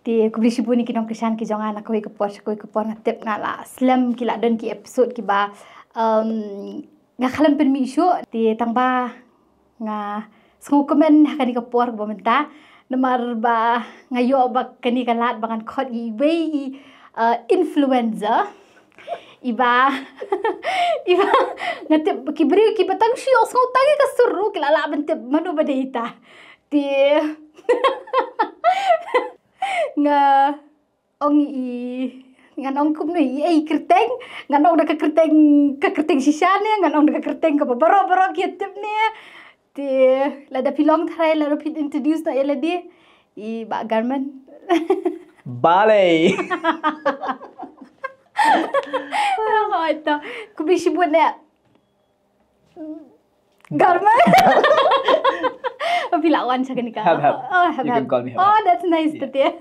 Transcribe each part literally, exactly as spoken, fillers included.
Te khublei shibun ïa ki nongkyrshan ki jong nga na kawei ka por sha kawei ka por, nga tip nga la slem ki la don ki episode kiba, um, nga khlem pynmih shuh, te tang ba nga sngewkmen ha kane ka por ba mynta, namar ba nga ïoh ba kane ka lad ba ngan khot ïa iwei i, uh, influencer iba, iba nga tip ki briew kiba tang shu ïohsngew tang ïa ka sur ruh ki la lah ban tip mano ba dei ita. Te nga ong i, ngan ong kumno i, i kyrteng, ngan ong da ka kyrteng, ka kyrteng shisha ne, ngan ong da ka kyrteng kaba baroh baroh ki tip ne. Te lada phi long tharai, lada phi introduce noh ïa lade, i Bah Garman. Balei. Oh, ito. Khublei shibun ïa Garman. Oh, phi la wan sha kane ka. Hap, hap. Oh, hap, hap. You can call me Hap. Oh, that's nice to hear.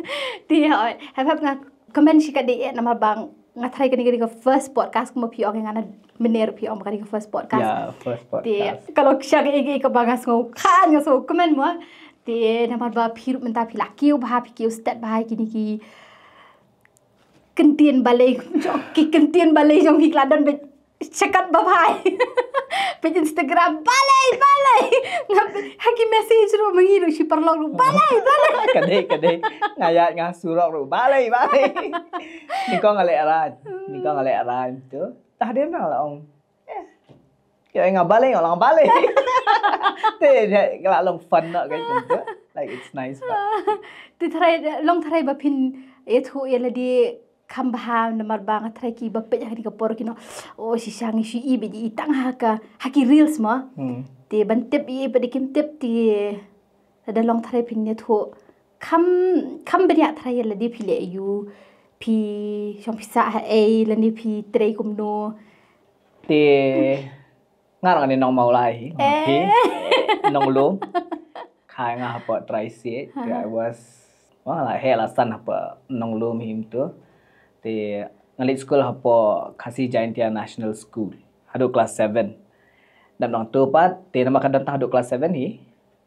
Te, oh, Hap Hap, nga kmen shikatdei eh namar ba nga tharai kane ka dei ka first podcast, kumba phi ong ïa nga mynne ruh phi ong ba kane ka first podcast. Yeah, first podcast. Te ka long shisha kaei kaei kaba nga sngewkmen, nga sngewkmen mo. Te namar ba phi ruh mynta phi la kiew bha, phi kiew stet bha ïa kine ki kyntien balei, ki kyntien balei jong phi ki la don beit shakat ba phai. Peit Instagram, balei, balei. Nga peit ha ki message ruh, ma ngi ruh shi paralok ruh, balei, balei. Ka dei, ka dei. Nga ïaid nga surok ruh, balei, balei. Nyngkong nga leh rhyme. Nyngkong nga leh rhyme tu. Tah dei ma nga la ong, eh, ïa nga balei, nga la ong balei. Te, te ka la long fun noh ka tu. Like, it's nice, but Te tharai, long tharai ba phin ïathuh ïa lade kham bha, namar ba nga tharai kiba peit ha kane ka por kin ong, oh, shisha ngi shu i beit i tang ha ka, ha ki reels mo. Hmm. Te ban tip i, pat de kim tip, te lada long tharai phin ïathuh kham, kham bniah tharai ïa lade, phi leh aiu, phi shong pisa ha ei, lane phi trei kumno. Te nga ruh nga dei nong Mawlai hi, nong, eh, hi, Nonglum. Kha nga hapoh Trai Siej, te, aha, I was, well, la heh la san hapoh Nonglum hi kumtu. Te nga leit skul hapoh Khasi Jaintia National School haduh class seven. Dap nangtu pat, te namar ka don tang haduh class seven hi,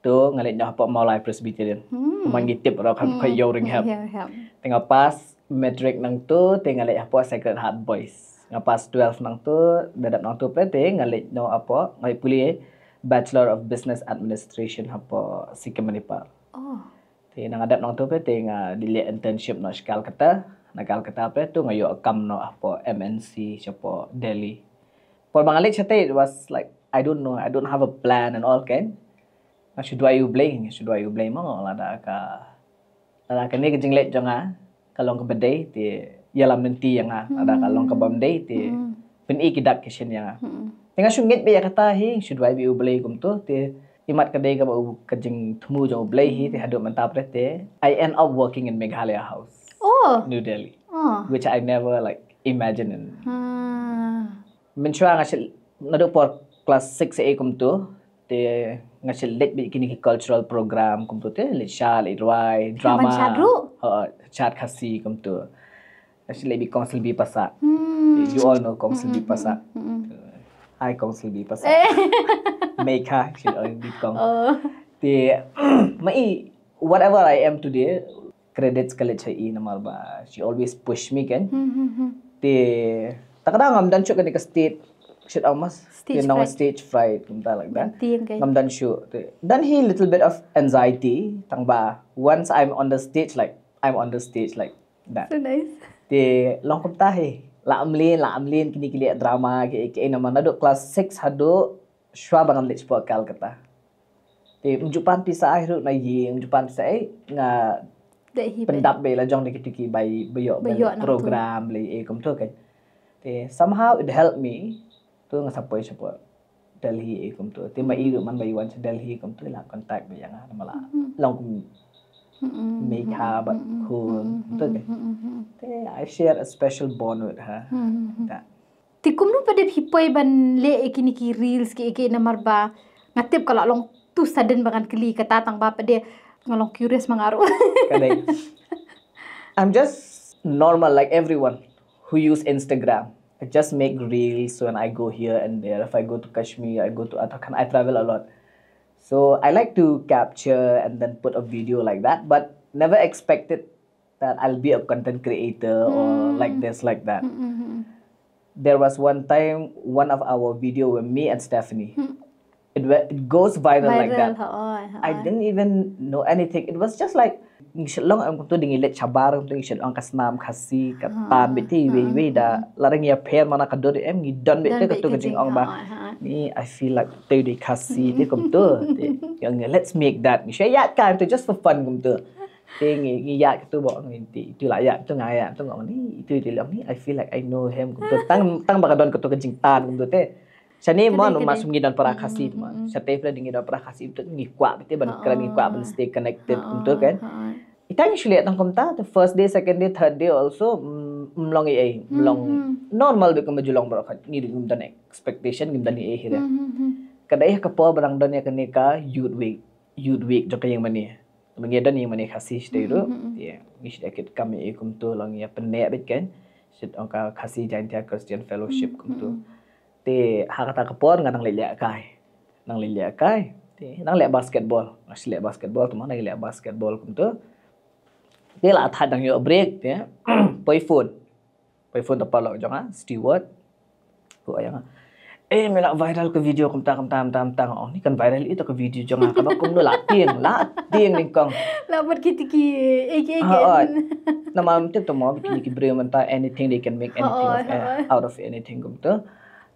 to nga leit noh hapoh Mawlai Presbyterian. Hmm. Kumba ngi tip ruh, ka, hmm, ka ïew ring hep. Ïew hep. Te nga pass matric nangtu, te nga leit hapoh Sacred Heart Boys. Nga pass twelve nangtu, da dap nangtu pat te nga leit noh hapoh, nga leit pule Bachelor of Business Administration hapoh Sikkim Manipal. Oh. Te na nga dap nangtu pat te nga dei leh internship noh sha Calcutta. Na Calcutta pat tu nga ïoh kam noh hapoh M N C shapoh Delhi. Por ba nga leit shatei, it was like, I don't know, I don't have a plan and all, kan. Nga shu duwai U Blei, nga shu duwai U Blei mo, lada ka, lada kane ka jingleit jong nga ka long kaba dei, te ïalam lynti ïa nga, lada ka long kaba ym dei, te, hmm, pyni ki dak ki shin ïa nga. Hmm. Te nga shu ngeit beit ïa kata hi, shu duwai beit U Blei kumtu, te imat ka dei kaba u, ka jingthmu jong U Blei hi, te haduh mynta pat te I end up working in Meghalaya House, oh, New Delhi, oh, which I never, like, imagine in, hmm, mynshuwa nga shu, naduh por class six A kumtu, te nga shu leit beit kine ki cultural program kumtu, te leit shad, leit rwai, drama. Shad ruh? Ha, shad Khasi kumtu. Nga shu leit beit Kong Slbi Passah. Hmm. You all know Kong Slbi Passah. Hmm. Hi Kong Slbi Passah. Eh. Mei kha, shu ong beit Kong. Oh. Te, ma i, whatever I am today, credits ka leit sha i namar ba she always push me, kan. Hmm, hmm, hmm. Te, ta ka daw ngam don shuh kane ka stage, stage fright. Stage fright, kumta like that. Ngam don shuh. Te, don hi little bit of anxiety, tang ba, once I'm on the stage, like, I'm on the stage, like that. So nice. Te, long kumta hi, la mlien, la mlien, kine ki leh drama, ki, ki, namar naduh class six haduh, shuwa ba ngam leit shapoh Calcutta. Te, ym ju pan pisa ai ruh na ïing, ym ju pan pisa ai, nga pyndap beit la jong da kito ki bai, ba ïoh, ba ïoh nangtu. Program lei, eh, kumtu kan. Te, somehow it helped me. Tu nga sa poi shapoh Delhi, eh, kumtu. Te, ma i ruh man ba i wan sha Delhi, kumtu, la contact beit ïa nga, namar la long kum mei kha bad khun, kumtu kan. Te, I share a special bond with her. That. Te kumno pat de phi poi ban leh ïa kine ki reels ki, ki namar ba nga tip ka la long too sudden ba ngan kylli kata, tang ba pat de nga long curious ma nga ruh. Ka dei. I'm just normal like everyone who use Instagram. I just make reels when I go here and there. If I go to Kashmir, I go to Uttarakhand, I travel a lot. So I like to capture and then put a video like that, but never expected that I'll be a content creator or like this, like that. There was one time, one of our video with me and Stephanie. It, wa- it goes viral like that. I didn't even know anything. It was just like, ngi shu long em kumtu, dei ngi leit shabar kumtu, ngi shu ong ka snam Khasi, ka tan bit te wei wei da. La ring ïa pher mana ka dur em, ngi don bit te katu ka jingong ba, ni, I feel like te dei Khasi te kumtu. Te, ïa ngi, let's make that. Ngi shu ïa ka tu just for fun kumtu. Te ngi, ngi ïa katu ba ngi ti, tu la ïa tu, nga ïa tu, nga ni, tu ti long ni, I feel like I know him kumtu. Tang, tang ba ka don katu ka jingtan kumtu te. Shane mo, no, ma sum ngi don para Khasi mo. Shate pla dei ngi don para Khasi tu, ngi kwah bit te ban kren, ngi kwah ban stay connected kumtu kan. Ita ngi shu leh tang kumta, the first day, second day, third day also, mm, mm long ei ei, mm long normal bit kumba ju long baroh khat, ngi dei ngim don expectation, ngim don ei ei hi re. Ka dei ha ka por ba dang don ïa kane ka Youth Week, Youth Week jong ka ïing mane. Ba ngi don ïing mane Khasi shatei ruh. Ïa, ngi shu dei kit kam ei ei kumtu, long ïa pyneh bit kan. Shu ong ka Khasi Jaintia Christian Fellowship kumtu. Te ha kata ka por nga nang leh leh kai. Nang leh leh kai. Te nang leh basketball. Nga shu leh basketball, te mo nang leh basketball kumtu. Te la thad dang ïoh break te. Poi phone. Poi phone ta paralok jong nga, Stewart. Ko ïa nga, eh, me la viral ka video kumta kumta kumta kumta. Ong ni kan viral ito ka video jong nga, kaba kumno la tieng, la tieng nyngkong. La bad ki tiki, eh, eh, ha. Namar mynta to mo, ki, ki briew mynta, anything they can make anything of, eh, out of anything kumtu.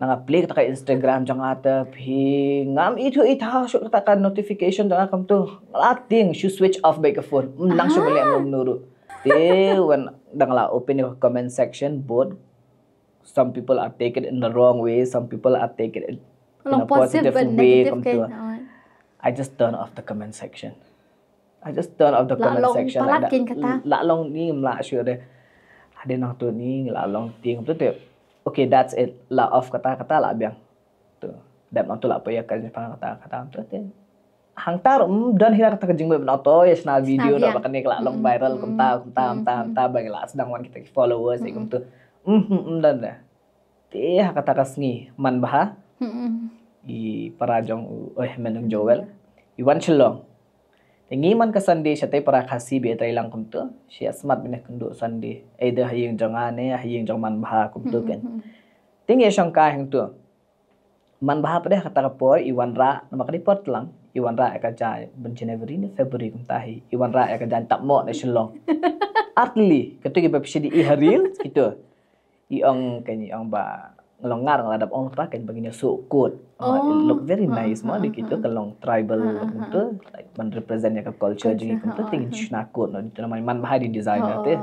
Nang apply kata ka Instagram jong nga te, phi ngam ithuh ithuh shuh kata ka notification jong nga kumtu. La tieng, shu switch off beit ka phone. Nang shu leh mano mano ruh. Te wan dang la open ka comment section, both some people are take it in the wrong way, some people are take it in a positive way kumtu. I just turn off the comment section. I just turn off the comment section like that. La long ni, ngam lah shuh de. Hadien nangtu ni la long tieng tu te. Okay, that's it. La off kata, kata la biang. Tu. Dep nangtu la poi ïa ka jingpang kata, kata tu te. Hangta ruh, mm, don hi la kata ka jingmut nangtu, ïa shna video da ba kane ka la long viral kumta kumta kumta kumta, ba la sdang wan kita ki followers kumtu. Mm, mm, mm, don da. Te ha kata ka sngi man bha. I para jong u, eh, men jong Joel, i wan Shillong. Te ngi man ka Sunday shatei para Khasi ba ïa trei lang kumtu. Sha smat bine kumtu Sunday, either ha ïing jong nga ne ha ïing jong man bha kumtu kan. Te ngi shong kai hangtu. Man bha pat de ha kata ka por i wanrah, namar ka dei por tlang, i wanrah ïa ka jaiñ, ban January ne February kumta hi, i wanrah ïa ka jaiñ tap mo na Shillong. Artylli, katu kiba phi shu dei i ha reel kitu. I ong, kan i ong ba, nga long ngar, nga la dep ong pa kan ba ngin ïa suh coat. It look very nice mo, dei kitu, ka long tribal kumtu, like ban represent ïa ka culture jong ngi kumtu, te ngin shna coat noh, tu namar man bha dei designer te.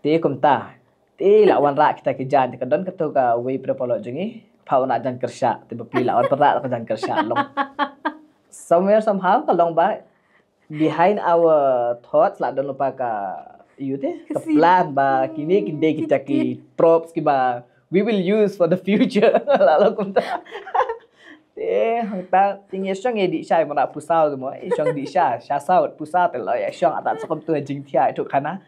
Te kumta. Te la wanrah kita ki jaiñ, te ka don katu kawei para paralok jong ngi, pha wanrah jaiñ kyrshah, te bapli la wan pynrah ka jaiñ kyrshah long. Somewhere somehow ka long ba behind our thoughts la don lypa ka, ïa te, ka plan ba kine ki dei kita ki props kiba we will use for the future. La long kumta. Te hangta te ngi shong ïa dih sha, i wanrah pisa te mo, i shong dih sha, sha saw pisa te, la ïa shong ata sa kumtu ha jingthiah ïa tu khana.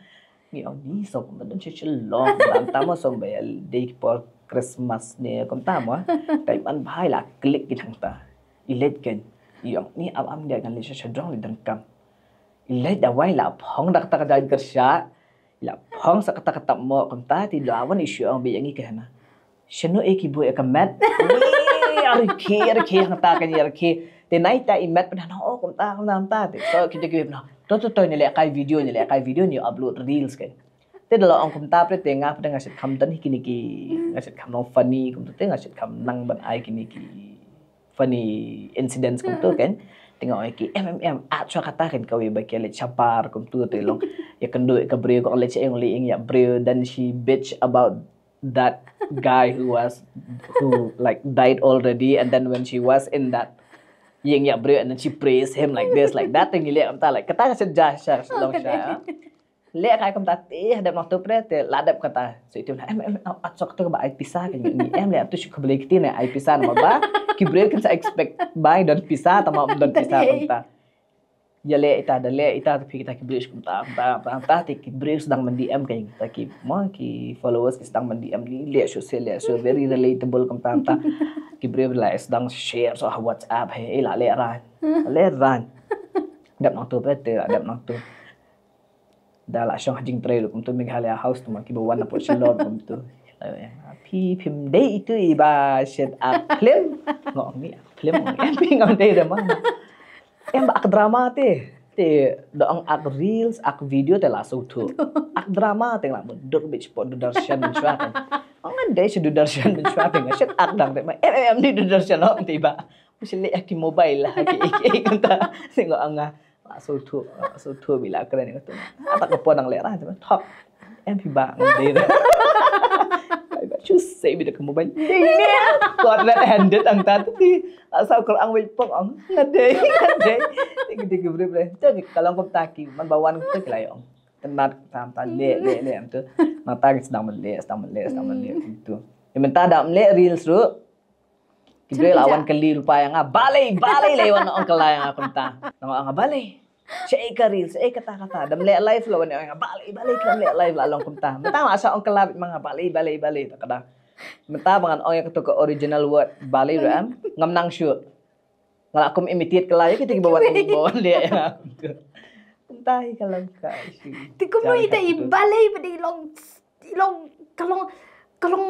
Ngi ong ni song ba don sha Shillong, nangta mo song ba ïa dei por Christmas ne kumta mo. Te man bha i la klik ki hangta. I leit kan. I ong ni am am dia kan leit sha shadong leit donkam. I leit da wai la phong da kata ka jaiñ kyrshah. I la phong sa kata ka tap mo kumta, te da wan i shu ong ba ïa ngi ka hana. Shano e ki buh ïa ka met. Ni, arki, arki, hangta kan arki. Te nai ta i met pynah, oh, kumta, kumta, kumta. Te so kita ki pynah. To, to, to, ngi leh kai video, ngi leh kai video, ngi upload reels kan. Te da la ong kumta pynah, te nga pynah nga shait kham don hi kine ki, nga shait kham long funny kumta, te nga shait kham nang ban ai kine ki funny incidents kumtu kan. Te nga ong ïa ki, em, em, em, ah, shuwa kata kan kawei ba ki leit shabar kumtu te long. Ïa kynduh ïa ka briew, ka ong leit sha ïing, leit ïing ïa briew, then she bitch about that guy who was, who, like, died already, and then when she was in that ïing ïa briew, and then she praised him like this, like that, te ngi leh kumta, like, kata ka shet ja sha long sha. Leh kai kumta te, dep nangtu pynah te, la dep kata. So itu na, em, em, em, at sok tu ba ai pisa kan, ni em leh tu shu khublei kti ne ai pisa, namar ba ki briew kin sa expect ba i don pisa, tangba ym don pisa kumta. Ïa leh ita, da leh ita, te phi kita ki briew kumta, kumta, kumta, kumta, te ki briew sdang ban D M kan, kita ki, mo, ki followers ki sdang ban D M ni, leh shu se, leh shu, very relatable kumta, kumta. Ki briew la sdang share sha WhatsApp, he, eh, la leh ran. Leh ran. Dep nangtu pynah te, la dep nangtu. Da la shong ha jingtrei ruh kumtu, Meghalaya House tu ma kiba wan na pdeng Shillong kumtu. Phi phim dei itu i ba shet ak film. Nga ong ni ak film, ong em phi ngam dei da ma. Em ba ak drama te. Te da ong ak reels, ak video te la sngewthuh. Ak drama te la mut dur bit sha Doordarshan mynshuwa te. Ong nga dei sha Doordarshan mynshuwa te, nga shet ak dang te ma. Em em em ni Doordarshan ong te ba. Mesti leh ha ki mobile lah, ha ki, ki, ki, kata. Tengok anga. Lah sngewthuh, lah sngewthuh bila kren kat tu. Ata ka pon ang leh rah, thok. Em phi ba ngan dei rah. Ai ba, chu sei bi da ka mobile. Dei ne. Kot red handed ang ta tu ti. Lah saw kor ang wei pok ang. Nga dei, nga dei. Dei, dei, dei, bre, bre. Tu ka long kumta ki, man ba wan tu ki la ong. Tynat tam ta leh, leh, leh, tu. Nangta ki sdang ban leh, sdang ban leh, sdang ban leh, tu. Ïa mynta da ym leh reels ruh. Ki briew la wan kylli lypa ïa nga, balei, balei la wan ong kylla ïa nga kumta. Nga ong nga balei. Shaei ka reel, shaei kata kata. Da ym leh live la wan ong nga balei, balei khlem leh live la long kumta. Mynta nga sa ong kylla beit ma nga balei, balei, balei ta kata. Mynta ba ngan ong ïa kato ka original word balei ruh em, ngam nang shuh. Nga la kum imitate kylla ïa kita kiba wan, ba wan leh ïa nga. Kumta hi ka long ka issue. Te kumno ita i balei ba dei long I long, ka long, ka long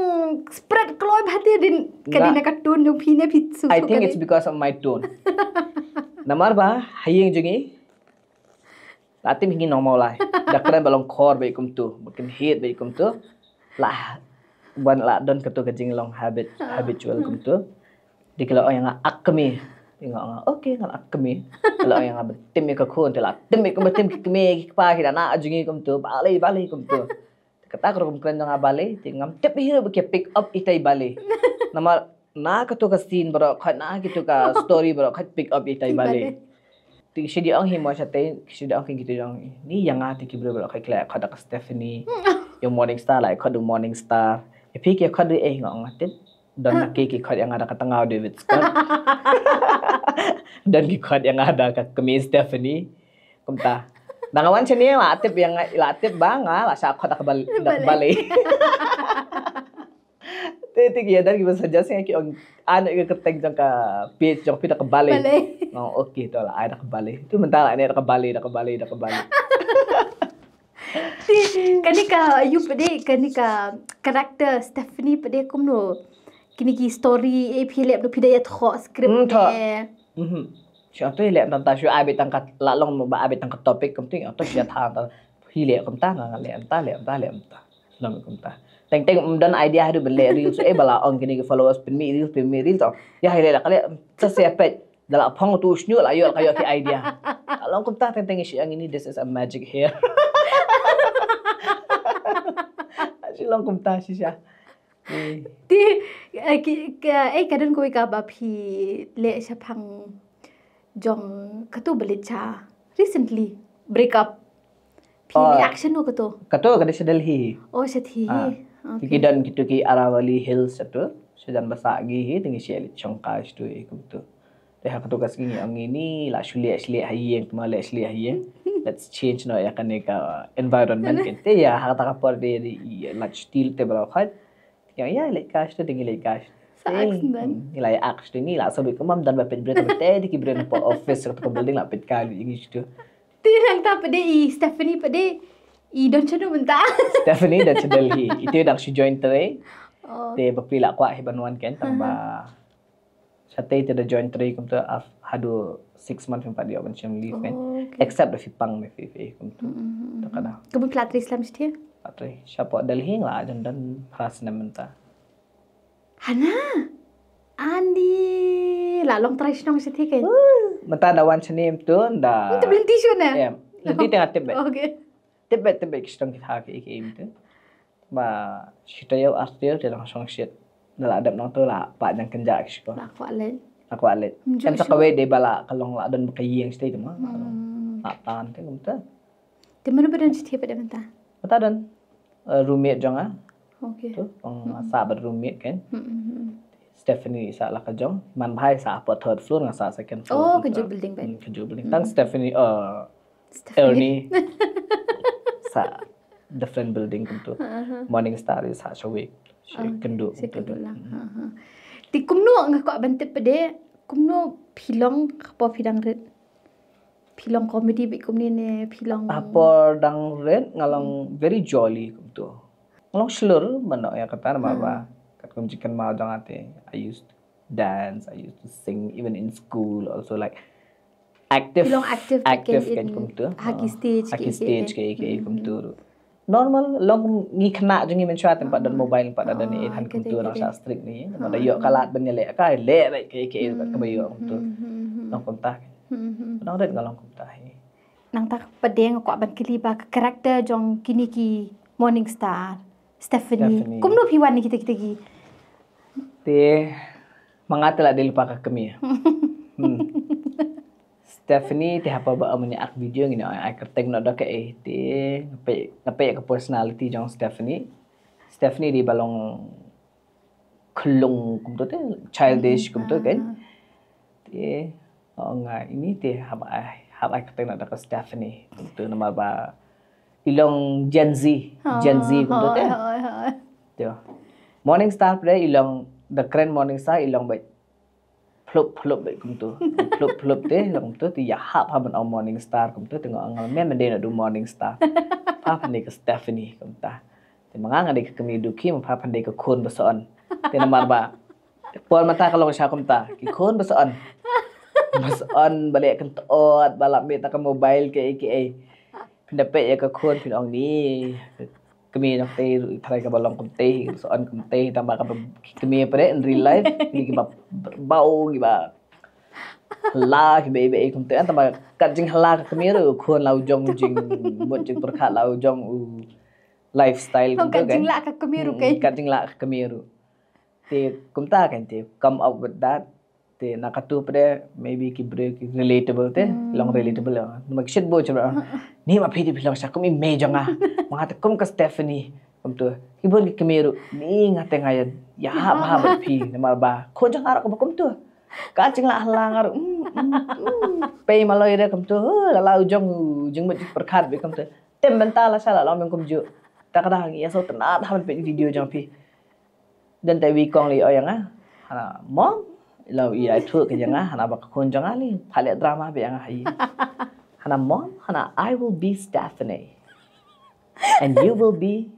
spread kloi bha te din, ka din ka tone jong phi ne phi su. I think it's because of my tone. Namar ba ha ïing jong ngi la tip hi ngi nongmawlai. Da kren ba long khor ba kumtu, ba kynhied ba kumtu. La ban la don kato ka jinglong habit, habitual kumtu. Dei ki la ong ïa nga ak kmie. Te nga ong nga, okay, ngan ak kmie. Te la ong ïa nga ba tim ïa ka khun, te la tim ïa ka, ba tim ki kmie ki kpa ki da na jong ngi kumtu, balei balei kumtu. Te kata ka rukom kren jong nga balei, te ngam tip hi ruh ba ki pick up ita i balei. Namar na kato ka scene baroh khoit, na kato ka story baroh khoit pick up ita i balei. Te ki shu dei ong hi mo shatei, ki shu dei ong ki, ki dei ong ni ïa nga te ki briew baroh khoit ki la khot da ka Stephanie. Ïa Morning Star la khot da Morning Star. Ïa phi ki khot da ei, nga ong nga tip. Don na ki ki khot ïa nga da ka tnga u David Scott. Don ki khot ïa nga da ka kmie Stephanie. Kumta. Da nga wan shane la tip ïa nga, la tip ba nga la shah khot da ka bal-, da ka balei. Te, te ki ïa don kiba suggest ïa nga ki ong ai ïa ka kyrteng jong ka page jong phi da ka balei. Balei. Oh, okay, to la ai da ka balei. Tu mynta la ai da ka balei, da ka balei, da ka balei. Te kane ka, ïa phi de, kane ka character Stephanie phi de kumno? Kine ki story, eh, phi leh, phi da ïa thoh script. Hmm, thoh. Eh. Mhm. Shu to leh tang ta shu ai beit tang ka la long mo ba ai beit tang ka topic kumta, to shu tha ta. Phi leh kumta, nga leh kumta, leh kumta, leh kumta. Long kumta. Teng teng ym don idea haduh ba leh reels, eh, ba la ong kine ki followers pynmih reels, pynmih reels. To ïa hi leh la ka leh sa se peit. Da la phong tu shu la ïoh, ka ïoh ki idea. Ka long kumta teng teng shu ong ini, this is a magic hair. Shu long kumta shisha. Eh. Te, eh, ki, ka, eh, ka don kawei kaba phi leh shaphang jong kato ba leit sha recently break up. Phi leh action o kato? Kato ka dei sha Delhi. Oh, sha Delhi. Ah. Okay. Ki don kitu ki Aravalli Hills satu. Sha jan ba sah gi hi, te ngi shu leit shongkai shatu hi kumtu. Te ha kato ka sngi ngi ong ini la shu leh shlei ha ïing, te ma leh shlei ha ïing. Let's change noh ïa kane ka environment kan. Te ïa ha kata ka por de, de, ïa lait stil te ba la khait. Ïa, ïa leit kai shatu, te ngi leit kai shatu. Sa action dan. Ngi la ïa action, ngi la sa bit kumba ym don ba peit briew, te te ki briew na pdeng office, kata ka building la peit kai ngi shatu. Te nangta phi de i Stephanie phi de i don shano mynta? Stephanie don sha Delhi. Ito dang shu join trei. Oh. Te bapli la kwah hi ban wan kan, tang ba shatei te da join trei kumta af-, haduh six months phim pat ïoh ban shim leave kan. Oh, okay. Except da phi pang da phi, phi kumta. Mm-hmm. Ta ka da. Ka bapli la trei slem shatei? La trei. Shapoh Delhi la jan don phra snem mynta. Hana. Ani la long trai shnong shatei kan. Mynta da wan shane mynta da. Mynta blinti shuna. Em. Lynti tang tip beit. Okay. Tip beit, tip beit ki shnong ki tha ki, ki mynta. Ba shi taïew ar taïew te long shong shit. Da la dep nangto la pat jang kynjah ki shkor. La kwah leit. La kwah leit. Em sa kawei de ba la ka long la don ka ïing shatei te ma. Hmm. La tan te kumta. Te mano ba don shatei pat mynta? Mynta don. Eh, roommate jong nga. Okay. Tu, ong nga sah bad roommate kan. Hmm, hmm, hmm. Stephanie sah la ka jong. Man bha i sah hapoh third floor, nga sah second floor. Oh, kumta. Kajuh building beit. Hmm, kajuh building. Hmm. Tang Stephanie, eh, Stephanie. Ernie. Sah different building kumtu. Aha. Morning Star i sah shawei. Shi kynduh kumtu. Shi kynduh lang. Hmm. Aha. Te kumno nga kwah ban tip pat de, kumno phi long hapoh phi dang rit? Phi long comedy bad kumne ne phi long. Ha por dang rit nga long very jolly kumtu. Nga long shlur ban ong ïa kata namar ba katkum jingkynmaw jong nga te, I used to dance, I used to sing, even in school also, like, active. Phi long active, active kat kumtu. Ha ki stage, ha ki stage ki, ki kumtu. Normal long ngi khynnah jong ngi mynshuwa, tang pat don mobile, pat don ei than kumtu, nang sha strict ni. Mada ïoh ka lad ban ïaleh ka leh bad ki, ki, ka ba ïoh kumtu. Long kumta. Nang rit nga long kumta hi. Nangta pat nga kwah ban kylli ba ka character jong kine ki Morning Star, Stephanie. Kumno phi wan ïa kita, kita ki? Te ma nga te la dei lypa ka kmie. Stephanie te haba ba ym ïa ak video ngin ai kyrteng noh da kaei, te nga peit, nga peit ka personality jong Stephanie. Stephanie dei ba long khlung kumtu te, childish kumtu kan. Te nga ong ïa ini te haba ai, haba ai kyrteng noh da ka Stephanie kumtu namar ba i long Gen Z, Gen Z kumtu te. Te Morning Star pat i long, the kren Morning Star i long bad phlop phlop bad kumtu. Phlop phlop te long kumtu, te ïa hap hap ban ong Morning Star kumtu, te nga ong me me dei na du Morning Star. Pha phan dei ka Stephanie kumta. Te ma nga nga dei ka kmie dukhi, ma pha phan dei ka khun ba soh. Te namar ba por mynta ka long sha kumta, ki khun ba soh. Ba soh, ba leh kynthot, ba lap mih ta ka mobile kiei kiei. Phin da peit ïa ka khun phin ong ni kmie nongtei ruh tharai kaba long kumtei, soh kumtei, tang ba kaba kmie pat in real life ni kiba bau, kiba hla, kiba ei ba ei kumtei, tang ba kat jinghylla ka kmie ruh u khun la u jong u jingmut jingpyrkhat, la u jong u lifestyle kumtu kan. Kat jinglah ka kmie ruh kan. Kat jinglah ka kmie ruh. Te kumta kan te come up with that. Te na katu pat maybe ki briew ki relatable te, long relatable. Namar ki shit bo chibra. Ni ma phi te phi long sha kum i mei jong nga. Ma nga te kum ka Stephanie. Kumtu. Ki bun ki kmie ruh. Ni nga te nga ïa, ïa hap hap bad phi. Namar ba khun jong nga ruh kaba kumtu. Ka jinglah hla nga ruh. Pei maloi re kumtu. La la u jong u jingmut jingpyrkhat bad kumtu. Te mynta la sha la long bad kumjuh. Ta ka dang ïa sngewtynnat haba peit video jong phi. Don te wi kong li ong ïa nga, hana mom, la ïa thuh ka ïa nga, hana ba ka khun jong nga li pha leh drama bad ïa nga hi. Hana mom, hana I will be Stephanie and you will be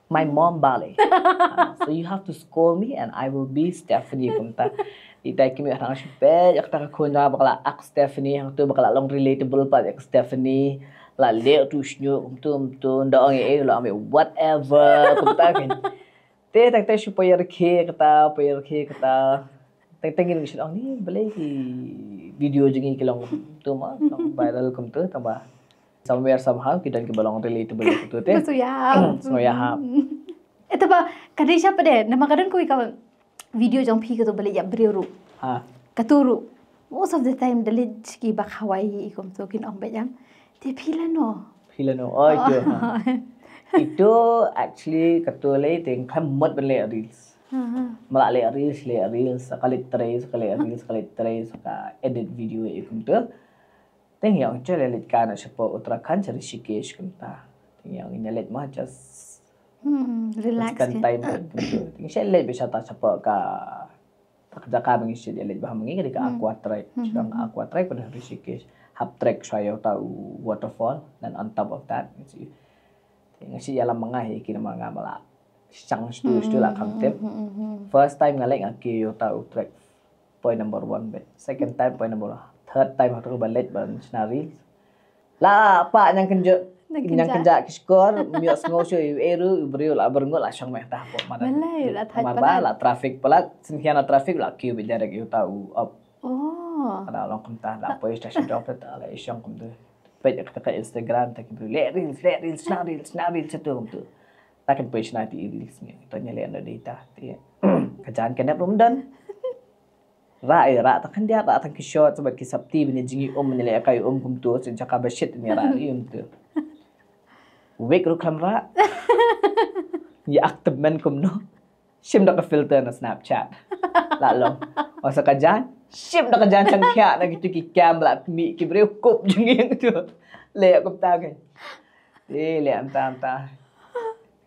my mom Bali. So you have to scold me and I will be Stephanie kumta. Ita ki mi hana shu peit ïa kata ka khun jong nga ba ka la ak Stephanie, hangtu ba ka la long relatable pat ïa ka Stephanie. La leh tu shñiuh kumtu kumtu, nda ong ïa ei la ong ïa whatever kumta kan. Te tang te shu pyrkhat kata, pyrkhat kata. Tang tang ngin shu ong ni balei ki video jong ngi ki long tu ma, long viral kumtu tang ba somewhere somehow ki don kiba long relatable kumtu te. Sngewsih ïa hap. Sngewsih ïa hap. Ita ba ka dei sha pat de, namar ka don kawei ka video jong phi katu ba leit ïa briew ruh. Ha. Katu ruh. Most of the time da leit ki ba khawai kumtu kin ong bad ïa. Te phi lano? Phi lano? Oh, itu. Itu actually katu lei te nga khlem mut ban leh reels. Ma la leh reels, leh reels, sa ka leit trei, sa ka leh reels, sa ka leit trei, sa ka edit video ïa kumtu. Te nga ong sha leit ka na shapoh Uttarakhand sha Rishikesh kumta. Te nga ong ïa leit ma just relax, spend time kumtu. Te nga leit bad shata shapoh ka Ka jaka ba ngi shait ïa leit bha ma ngi ka dei ka Aqua Trek. Sdang Aqua Trek pat ha Rishikesh. Hap trek shuwa ïa uta u waterfall, then on top of that ngi shait, ngi shait ïalam ma nga hi ki namar nga ma la shang shtu shtu la kham tip. First time nga leit nga kiew ïa uta u trek point number one bad. Second time point number one. Third time hatu ba leit ban shna reels. La pa ñiang kynjah, ñiang kynjah ki shkor, ym ïohsngew shuh ïa u ei ruh, u briew la byrngut la shong meh ta hapoh madan. Balei la thait palat? La traffic palat, syngkien la traffic la kiew beit direct ïa uta u op. Oh. Ka la long kumta, la poi station jong phi ta la i shong kumtu. Peit ïa kata ka Instagram ta ki briew leh reels, leh reels, shna reels, shna reels shatu kumtu. Ta kin poi shna ti reels ngi. To ngi leh na dei ta. Ka jan ka nep ruh ym don. Rah, eh, rah tang khyndiat, rah tang ki short, sa bad ki sapti, ban ïa jngi um, ban ïa leh kai um kumtu, sa jaka ba shit ban ïa rah ri um tu. Wig ruh khlem rah. Ïa ak tymmen kumno. Shim da ka filter na Snapchat. La long. Wan sa ka jan, shim da ka jan shang khia na kitu ki cam la mih ki briew kup jngi tu. Leh kumta kan. Eh, leh mynta mynta.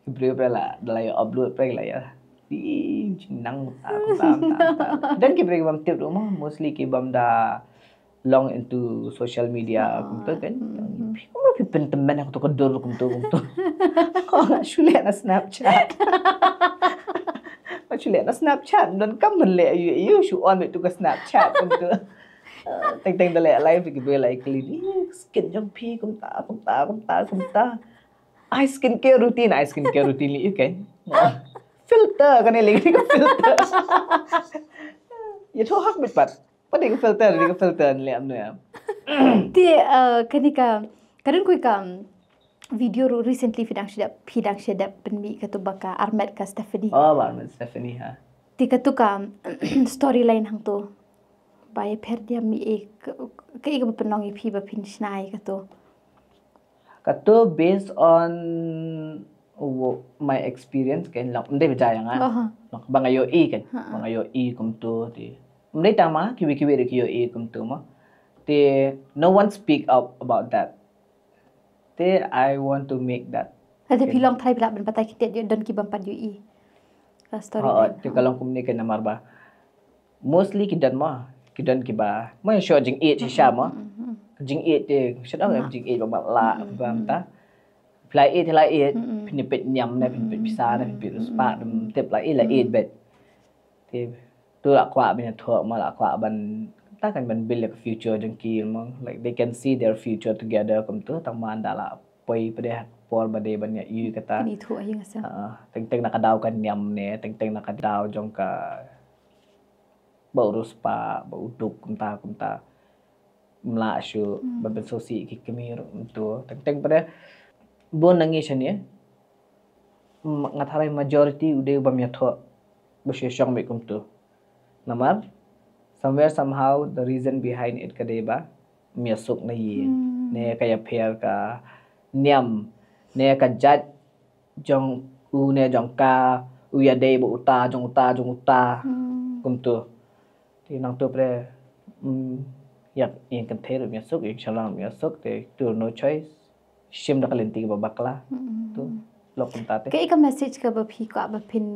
Ki briew pyrshah la, da la ïa upload pyrshah la ïa. Ih, jingnang mynta, mynta, mynta, mynta. Dan ki briew ki bym tip ruh mo, mostly ki bym da long into social media kumtu kan. Phi kumno phi pyntymmen ha kato ka dur kumtu kumtu. Ko nga shu leh na Snapchat. Nga shu leh na Snapchat, don kam ban leh ïa u, shu on beit tu ka Snapchat kumtu. Teng teng da leh live ki ba la kylli, skin jong phi kumta kumta kumta kumta. Ai skincare routine, ai skincare routine lei, okay. Filter, kane lei ka filter. Ïathuh hok beit pat. Pat dei ka filter, dei ka filter lei, am ne. Te, eh, kane ka, ka don kawei ka, um, video ruh recently phi dang shu dep, phi dang shu dep pynmih katu ba ka armet ka Stephanie. Oh, ba armet Stephanie ha. Te katu ka, um, storyline hangtu. Ba ïapher diam mih eh, ka, kaei kaba pynlong ïa phi ba phin shna ïa katu. Katu based on wo-, my experience kan, long, ym dei ba jia ïa nga. Long ba nga ïohi kan, ba nga ïohi kumtu te. Ym dei tang ma, kiwei kiwei ruh ki ïohi kumtu ma. Te, no one speak up about that. Te, I want to make that. Lada phi long tharai phi lah ban batai khyndiat, ïoh don ki bym pat ïohi. Ka story. Te ka long kumne kan namar ba mostly ki don ma, ki don kiba, ma shu jingïeit shisha ma. Jingïeit te, shu don jingïeit ba matlah, ba mynta. Phi la ïeit, phi la ïeit, phin peit niam ne, phin peit pisa ne, phin peit riewspah, phin tip la ïeit, la ïeit beit. Te, tu la kwah ban ïathuh ma, la kwah ban, ta kan ban build ïa ka future jong ki ma. Like, they can see their future together kumtu, tang ma ynda la poi pat ha ka por ba dei ban ïa ïohi kata. Phin ïathuh ïa nga sa. Ah, teng teng na ka daw ka niam ne, teng teng na ka daw jong ka ba u riewspah, ba u duk kumta kumta. Ym lah shuh ban pynsngewsih ki kmie ruh kumtu. Teng teng pat bun na ngi shane. Nga tharai majority u dei u bym ïathuh ba shu shong beit kumtu. Namar somewhere somehow the reason behind it ka dei ba ym ïasuk na ïing, ne ka ïapher ka niam, ne ka jait jong u ne jong ka, u ïadei ba uta jong uta jong uta. Kumtu. Te nangtu pat, mm, ïa, ïa kynthei ruh ym ïasuk, ïa shalong ym ïasuk, te tu no choice. Shim da ka lynti kaba bakla. Tu lok kumta te. Kaei ka message kaba phi kwah ba phin,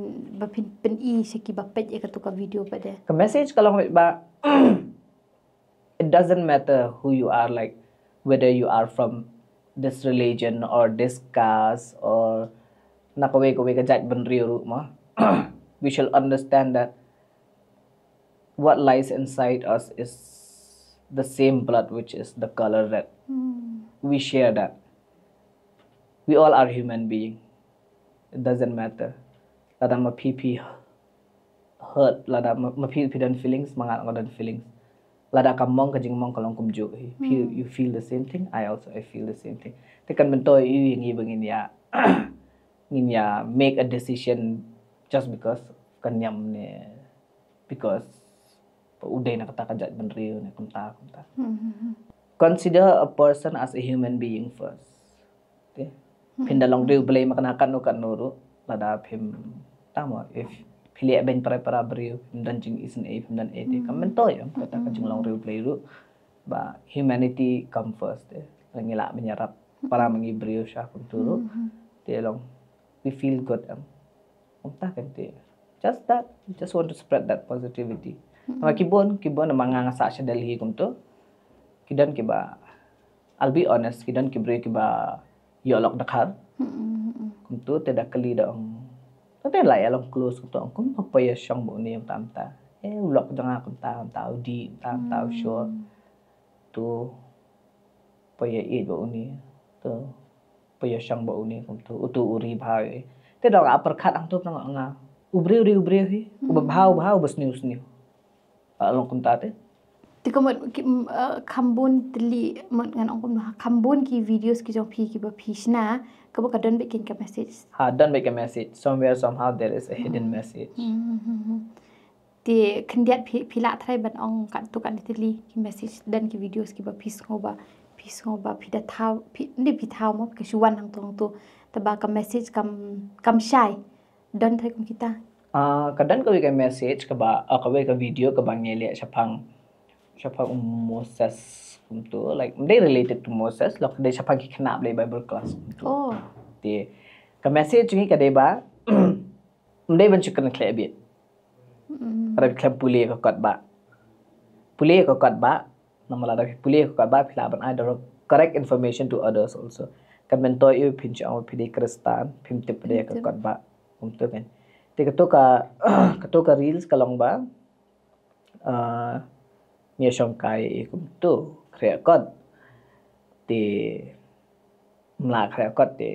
ba phin pyni sha kiba peit ïa katu ka video pat de? Ka message ka long ba it doesn't matter who you are, like, whether you are from this religion or this caste or na kawei kawei ka jait bynriew ruh ma. We shall understand that what lies inside us is the same blood, which is the color red. We share that. We all are human being. It doesn't matter. Lada ma phi phi hurt, lada ma, ma phi phi don feelings, ma nga nga don feelings. Lada ka mong ka jingmong ka long kumjuh hi. Phi, you feel the same thing, I also I feel the same thing. Te kan myntoi ïa ngi ba ngin ïa, ngin ïa make a decision just because ka niam ne, because ba u dei na kata ka jait bynriew ne kumta kumta. Consider a person as a human being first. Te, phin da long riew Blei ma kane katno katno ruh, lada phim, tang mo, if phi leh beiñ para para briew, phim don jingisynei, phim don ei te, kam myntoi ïa kata ka jinglong riew Blei ruh. Ba humanity come first te. Ngi lah ban ïarap para ma ngi briew sha kumtu ruh. Te long, we feel good em. Kumta kan te. Just that, just want to spread that positivity. Namar ki bun, ki bun namar nga nga sah sha Delhi kumtu. Ki don kiba, I'll be honest, ki don ki briew kiba ïoh lok dkhar. Kumtu te da kylli da ong. Te la ïa long close kumtu ong kumno phi ïa shong bad une kumta kumta. Eh, u lok jong nga kumta kumta u dih kumta kumta u shor. Tu phi ïa ïeit bad une. Tu phi ïa shong bad une kumtu. Utu u ri bha ïa. Te da la pyrkhat hangtu na nga. U briew ri u briew hi. U ba bha u bha u ba sniew sniew. Long kumta te. Te ka mut ki, mm, eh, kham bun tylli mut ngan ong kumno, kham bun ki videos ki jong phi kiba phi shna, kaba ka don beit kein ka message. Ha, don beit ka message. Somewhere somehow there is a hidden message. Te khyndiat phi, phi lah try ban ong katto katne tylli ki message, don ki videos kiba phi sngew ba, phi sngew ba phi da thaw, phi, ym dei phi thaw mo, ka shu wan hangto hangto. Te ba ka message kam, kam shai. Don trai kum kita. Ah, ka don kawei ka message kaba, ah, kawei ka video kaba ngi leh shaphang, shaphang u Moses kumtu, like, ym dei related to Moses, lok dei shaphang ki khynnah Blei Bible class kumtu. Oh. Te ka message ngi ka dei ba ym dei ban shu kren khleh bit. Ka dei khlem pule ka kot ba. Pule ka kot ba. Namar lada phi pule ïa ka kot ba phi lah ban ai the correct information to others also. Kan myntoi ïa phi, shu ong phi dei Khristan, phim tip pat ïa ka kot ba. Kumta kan. Te kato ka, kato ka reels ka long ba, ah, ngi shongkai ïa kumto, khreh kot. Te mla khreh kot te,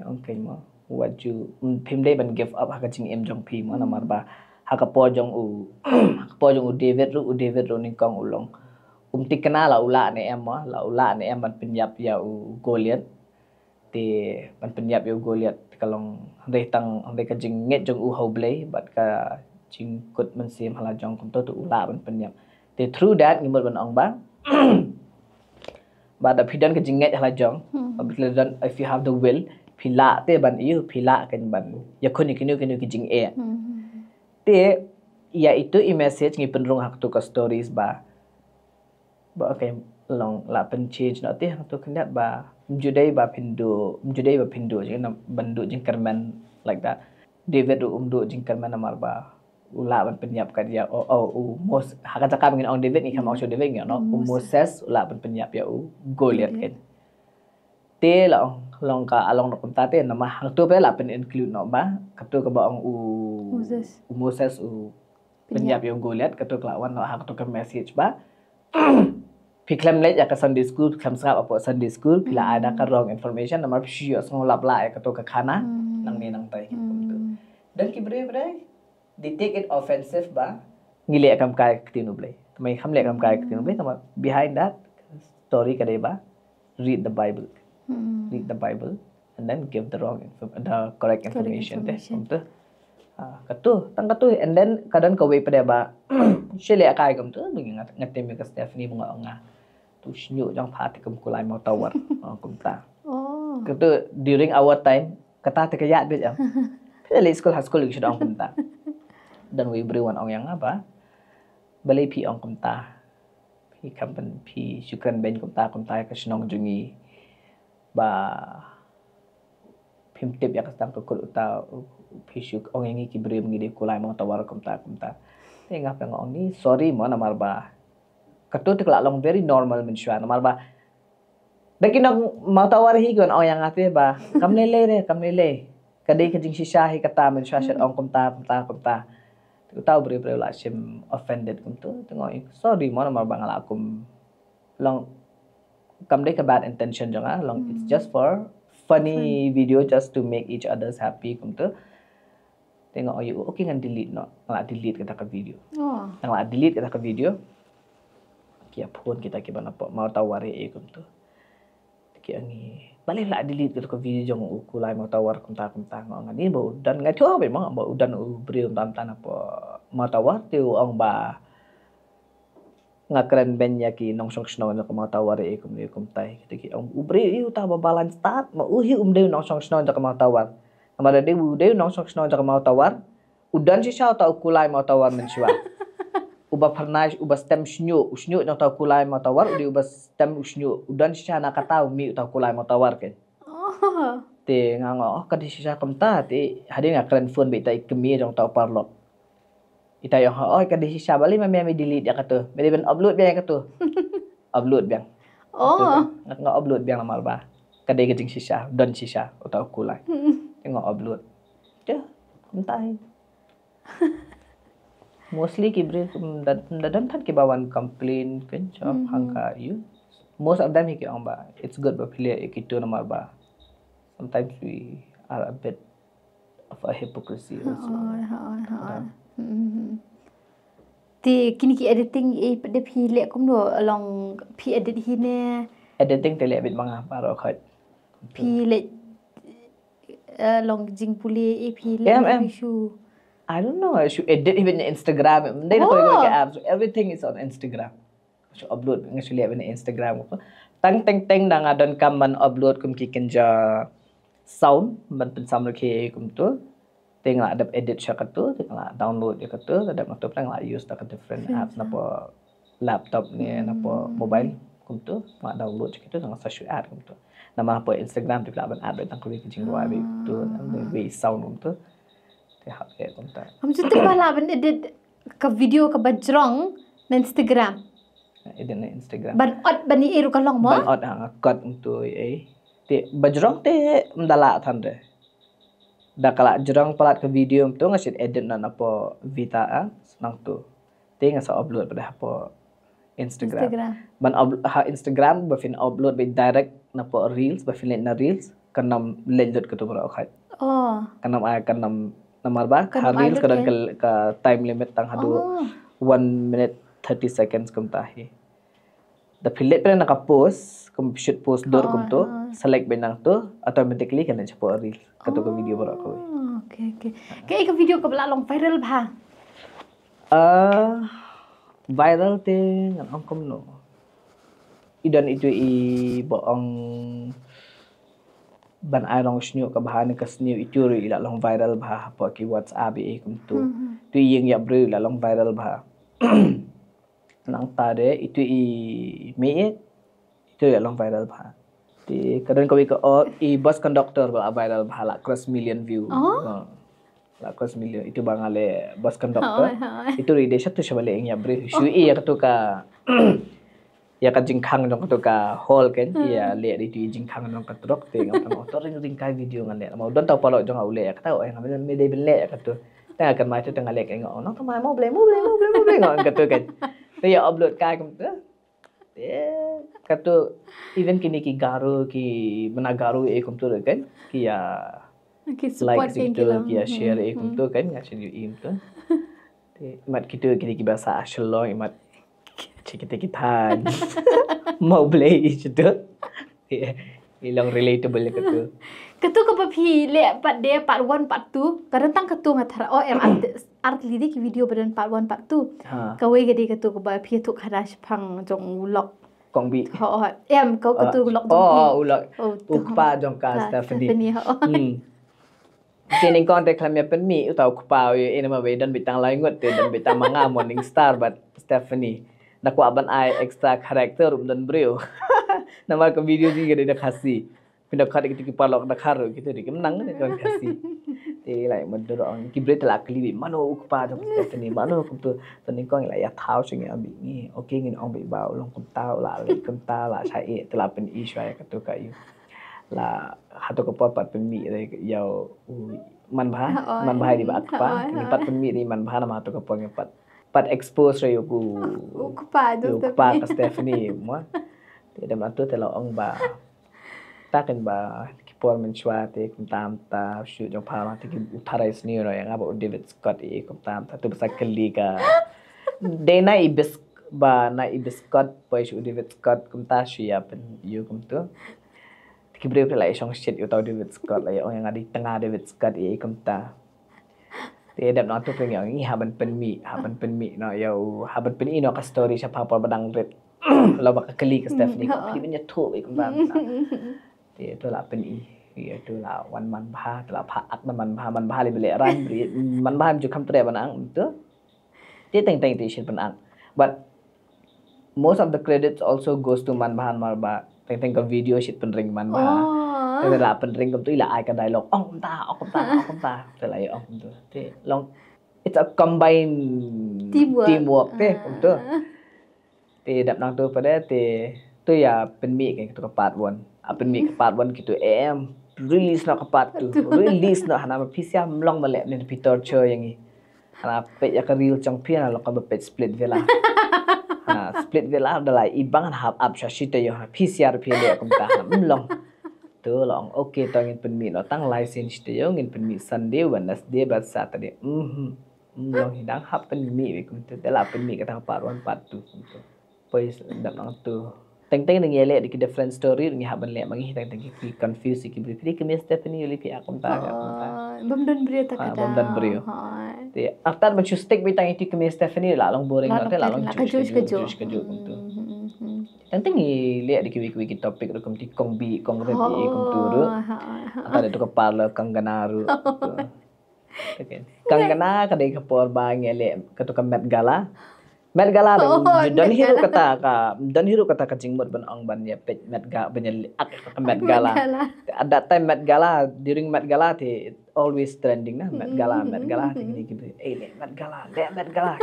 ong kein mo, wat ju, phim dei ban give up ha ka jingim jong phi mo, namar ba ha ka por jong u, ha ka por jong u David ruh, u David ruh nyngkong u long, um thikna la u lah ne em mo, la u lah ne em ban pynïap ïa u Goliath. Te ban pynïap ïa u Goliath te ka long hynrei tang, hynrei ka jingngeit jong u ha U Blei bad ka jingkut mynsiem ha la jong kumto te u lah ban pynïap. Te through that ngi mut ban ong ba, ba da phi don ka jingngeit ha la jong, ba phi don, if you have the will, phi lah te ban ïoh, phi lah kan ban ïakhun ïa kino kino ki jingeh. Te ïa ito i message ngi pynrung ha kato ka stories ba, ba okay, long lah pynchange noh te hangto khyndiat ba, ym ju dei ba phin duh, ym ju dei ba phin duh jingkyrmen, ban duh jingkyrmen like that. David ruh um duh jingkyrmen namar ba u lah ban pynïap kat ïa, oh, oh, u Mos-, ha ka jaka ba ngin ong David, ngi khlem ong shuh David, ngi ong u Moses u lah ban pynïap ïa u Goliath kan. Te la ong, long ka, ah, long noh kumta te namar hangto ba la pyn include noh ba kato kaba ong u Moses, u Moses u pynïap ïa u Goliath, kato ka la wan noh ha kato ka message ba phi khlem leit ïa ka Sunday school, phi khlem sngap hapoh Sunday school, phi la ai da ka wrong information namar phi shu ïohsngew lap lah ïa kato ka khana nangne nangtai kumto. Don ki briew briew they take it offensive ba ngi leh kam kai ka ktien U Blei. Tang ba ngi khlem leh kam kai ka ktien U Blei, tang ba behind that story ka dei ba read the Bible. Read the Bible and then give the wrong info-, the correct information te. Kumto. Ah, kato, tang kato, and then ka don kawei pat ba shu leh kai kumto, ba ngi ngat, ngat te me ka Stephanie ba nga ong nga. To shñiuh jong pha te kum kulai mawtawar. Oh, kumta. Oh. Kato during our time, kata te ka ïaid beit em. Phi leit skul ha skul ki shu ong kumta. Don wei briew wan ong ïa nga ba, balei phi ong kumta? Phi kam pyn, phi shu kren beiñ kumta kumta ïa ka shnong jong ngi. Ba phim tip ïa ka sdang ka kut uta, phi shu ong ïa ngi ki briew ngi dei kulai mawtawar kumta kumta. Te nga pyn ong ni sorry mo namar ba kato te ka la long very normal mynshuwa namar ba da ki nong mawtawar hi ki wan ong ïa nga te ba kam lei lei re, kam lei lei. Ka dei ka jingshisha hi kata, mynshuwa shet ong kumta kumta kumta. Te uta u briew briew la shim offended kumto. Te nga ong sorry mo namar ba nga la kum long, kam dei ka bad intention jong nga, long it's just for funny video, just to make each others happy kumto. Te nga ong ïa u okay ngan delete noh, nga la delete kata ka video. Oh. Nga la delete kata ka video. Ki ïa phone kita kiba na pdeng mawtawar ïa kumto. Ki ong ngi balei la delete kata ka video jong u kulai mawtawar kumta kumta. Nga ong ngan ïa ba u don, nga ïathuh beit mo ba u don u briew kumta kumta na pdeng mawtawar, te u ong ba nga kren beiñ ïa ki nongshong shnong jong ka mawtawar ïa kumne kumtai. Kita ki ong u briew ïa uta ba balang stad ma u hi um dei u nongshong shnong jong ka mawtawar. Namar da dei u dei u nongshong shnong jong ka mawtawar, u don shisha uta u kulai mawtawar mynshuwa. Uba pharnai, uba stem shñiuh, u shñiuh jong uta u kulai mawtawar u dei uba stem u shñiuh, u don shisha na kata u mih uta u kulai mawtawar kan. Oh. Te nga ong oh ka dei shisha kumta, te hadien nga kren phone beit ïa i kmie jong uta u paralok. Ita i ong ha, oi ka dei shisha, balei ma me me delete ïa kato? Me dei ban upload biang ïa kato. Upload biang. Oh. Nga, nga upload biang namar ba ka dei ka jingshisha, don shisha uta u kulai. Te nga upload. Te kumta hi. Mostly ki briew, mm, da, da don pat kiba wan complain kan, sha hangka ïa u. Most of them hi ki ong ba it's good ba phi leh ïa kito namar ba sometimes we are a bit of a hypocrisy also. Hooid, hooid, hooid. Te kine ki editing eh pat de phi leh kumno, long phi edit hi ne? Editing te leh beit ma nga baroh khoit. Phi leh, eh, long jingpule eh phi leh, em, em, phi shu, I don't know, shu edit hi beit na Instagram. Em dei na kawei kawei ka app, so everything is on Instagram. Shu upload, nga shu leh beit na Instagram. Tang teng teng da nga donkam ban upload kum ki kynja sound ban pynsamrkhie kumto. Te nga la dep edit sha kato, te nga la download ïa kato, te dep nga to, te nga la use da ka different app, na pdeng laptop ne na pdeng mobile kumto, nga la download sha kato, te nga sa shu add kumto. Namar pdeng Instagram te phi lah ban add beit tang kawei ka jingrwai beit kumto, wei sound kumto. Te hap leh kumta. Kam shu tip ba lah ban edit ka video kaba jrong na Instagram. Edit na Instagram. Ban ot ban i ruh ka long mo. Ban ot ha nga cut kumtu ei. Te ba jrong te mdala than de. Da ka la jrong palat ka video kumtu nga shu edit na napoh Vita a nangtu. Te nga sa upload pat hapoh Instagram. Instagram. Ban up, ha Instagram ba phin upload ba direct napoh reels ba phin leh na reels kan ym leh lut katu baroh khat. Oh. Kan ym ai kan ym namar ba Kan ha ym ai reels lut ka don ke. ka, ka time limit tang haduh Oh. one minute thirty seconds kumta hi. Da phi leh pynlong na ka post, kum shoot post dur Oh, kumtu, oh. Select ba nangtu, automatically kan leh shapoh reel. Katu ka video baroh kawei. Oh, okay, okay. Kaei ka video kaba la long viral bha? Ah, viral te ngan ong kumno. I don itu i ba ong ban ai long sniew kaba ha ne ka sniew itu ruh i la long viral bha hapoh ki WhatsApp i kumtu. Hmm. Tu i ïeng ïa briew i la long viral bha. Nangta de itu i mih itu i la long viral bha. Te ka don kawei ka ong i bus conductor ba la viral bha la cross million view. Oh. Ha. La cross million itu ba nga leh bus conductor. Hooid, hooid. Itu ruh i dei shatu shaba leh ïa briew. Shu i ïa katu ka ïa ka jingkhang jong katu ka hall kan ïa leh dei tu i jingkhang jong ka trok te ngam tang to ring ring kai video ngan leh. Mo don tau paralok jong nga u leh ïa kata oi ngam me dei ban leh ïa katu. Te nga kan mai tu te nga leh ka nga ong nang to mai mo blei mo blei mo blei mo blei nga ong katu kan. Te ïa upload kai kumtu. Te katu even kini ki Garo ki mana Garo e kumtu kan ki ïa Ki like support si kan kitu lang. ki ïa share e Hmm. kumtu kan nga shu ïohi kumtu. Te mat kitu kini ki ba sah Shillong mat. Chi kita kita. Mo blei i chitu. I long relatable ïa katu. Katu kaba phi leh pat de part one part two. Ka don tang katu nga tharai. Oh em art art lidi ki video ba don part one part two. Ha. Kawei ka dei katu kaba phi ïathuh khana shaphang jong u lok. Kong Bih. Ho ho. Em kau katu u lok jong Oh, phi. oh, u lok. Oh, U kpa jong ka Ka Stephanie. Stephanie ho. Hmm. Te nyngkong te khlem ïa pynmih uta u kpa u ïa ina ma ba i don beit tang lai ngut te don beit tang ma nga Morning Star bad Stephanie. Da kwah ban ai extra character um don briew. Namar ka video jong ngi ka dei na Khasi. Pyndonkhat ïa kitu ki paralok Dkhar ruh kitu dei kim nang ne ka Khasi. Te lai ma dur ong ki briew te la kylli beit mano u kpa jong ka Stephanie mano kumtu. Te nyngkong la ïa thaw sha ngi ong beit ngi. Okay ngin ong beit ba u long kumta u la leh kumta la sha e te la pyni shuwa ïa katu ka ïa. La hato ka por pat pynmih ïa u man bha Oh, man bha di ba oh, kpa oh, ngi oh. Pat pynmih di man bha namar hato ka por ngi pat pat expose ïa u U kpa ïa u jong kpa Stephanie. Ka Stephanie mo. Te da ma tu te la ong ba ta kan ba ki por mynshuwa te kumta kumta shu jong pha ma te ki u tharai sniew no ïa nga ba u David Scott i kumta kumta tu ba sa kylli ka. Dei na i bis ba na i bis Scott poi shu u David Scott kumta shu ïa pyn ïa kumtu. Ki briew ki la i shong shit ïa u tau David Scott la ïa ong ïa nga dei tnga David Scott i kumta. Te dep nang tu pynïoh ngi ha ban pynmih ha ban pynmih no ïa u ha ban pynmih no ka story sha pha por ba dang rit. La ba ka kylli ka Stephanie ka phi ban ïathuh i kumta. Te tu la pynmih ïa tu la wan man bha tu la pha ak na man bha man bha li bele ran bri man bha ju kham tre ban ang tu. Te teng teng te shin ban ang. But most of the credits also goes to man bha mar ba teng teng ka video shit pynring man bha. Oh. Te la pynring kumtu i la ai ka dialogue ong kumta ong kumta ong kumta. Te la ong kumtu. Te long it's a combined Teamwork. Teamwork te Ah. Kumtu. Te dap nang tu pada te tu ïa pynmih ka tu ka part one. A pynmih ka part one kitu em release noh ka part two. Release noh hana ma phi sia mlong ma leh ne phi torture ïa ngi. Hana peit ïa ka reel jong phi hana long ka ba peit split villa. Hana split villa da lai i bang hana hap ap sha shi taïew hana phi sia phi leh kumta hana mlong. Tu long okay to ngin pynmih noh tang lai sien shi taïew ngin pynmih Sunday, Wednesday bad Saturday. Mhm. Mlong hi dang hap pynmih wei kumtu da la pynmih kata ka part one part two kumtu. Poi dap nang tu. Teng teng ngi leh da ki different story ngi hap ban leh ma ngi teng teng ki confuse ki briew phi ki Miss Stephanie uli phi ak kumta ka kumta. Oh, bym don briew ta Ah, ka bym don briew. Hoi. Te after ban shu stick bit tang itu ki Miss Stephanie la long boring La no te la long ka juh ka juh. Ka juh kumtu. Hmm, hmm, hmm. Teng teng ngi leh da ki wei ki wei ki topic ruh kumtu kong bi kong ret i kumtu ruh. Hoi, hoi, hoi. Ata da tu ka parlor Kangana ruh. Kumtu. Okay. Kangana ka dei ka por ba ngi leh ka tu ka Met Gala. Met Gala Oh, don Met hiru Gala. Kata ka don hiru kata ka jingmut ban ong ban ïa peit Met Gala ban ïa ak ka Met Gala. Gala. At that time Met Gala during Met Gala te it always trending na Met Gala Met Gala te ni ki eh leh Met Gala leh Met Gala.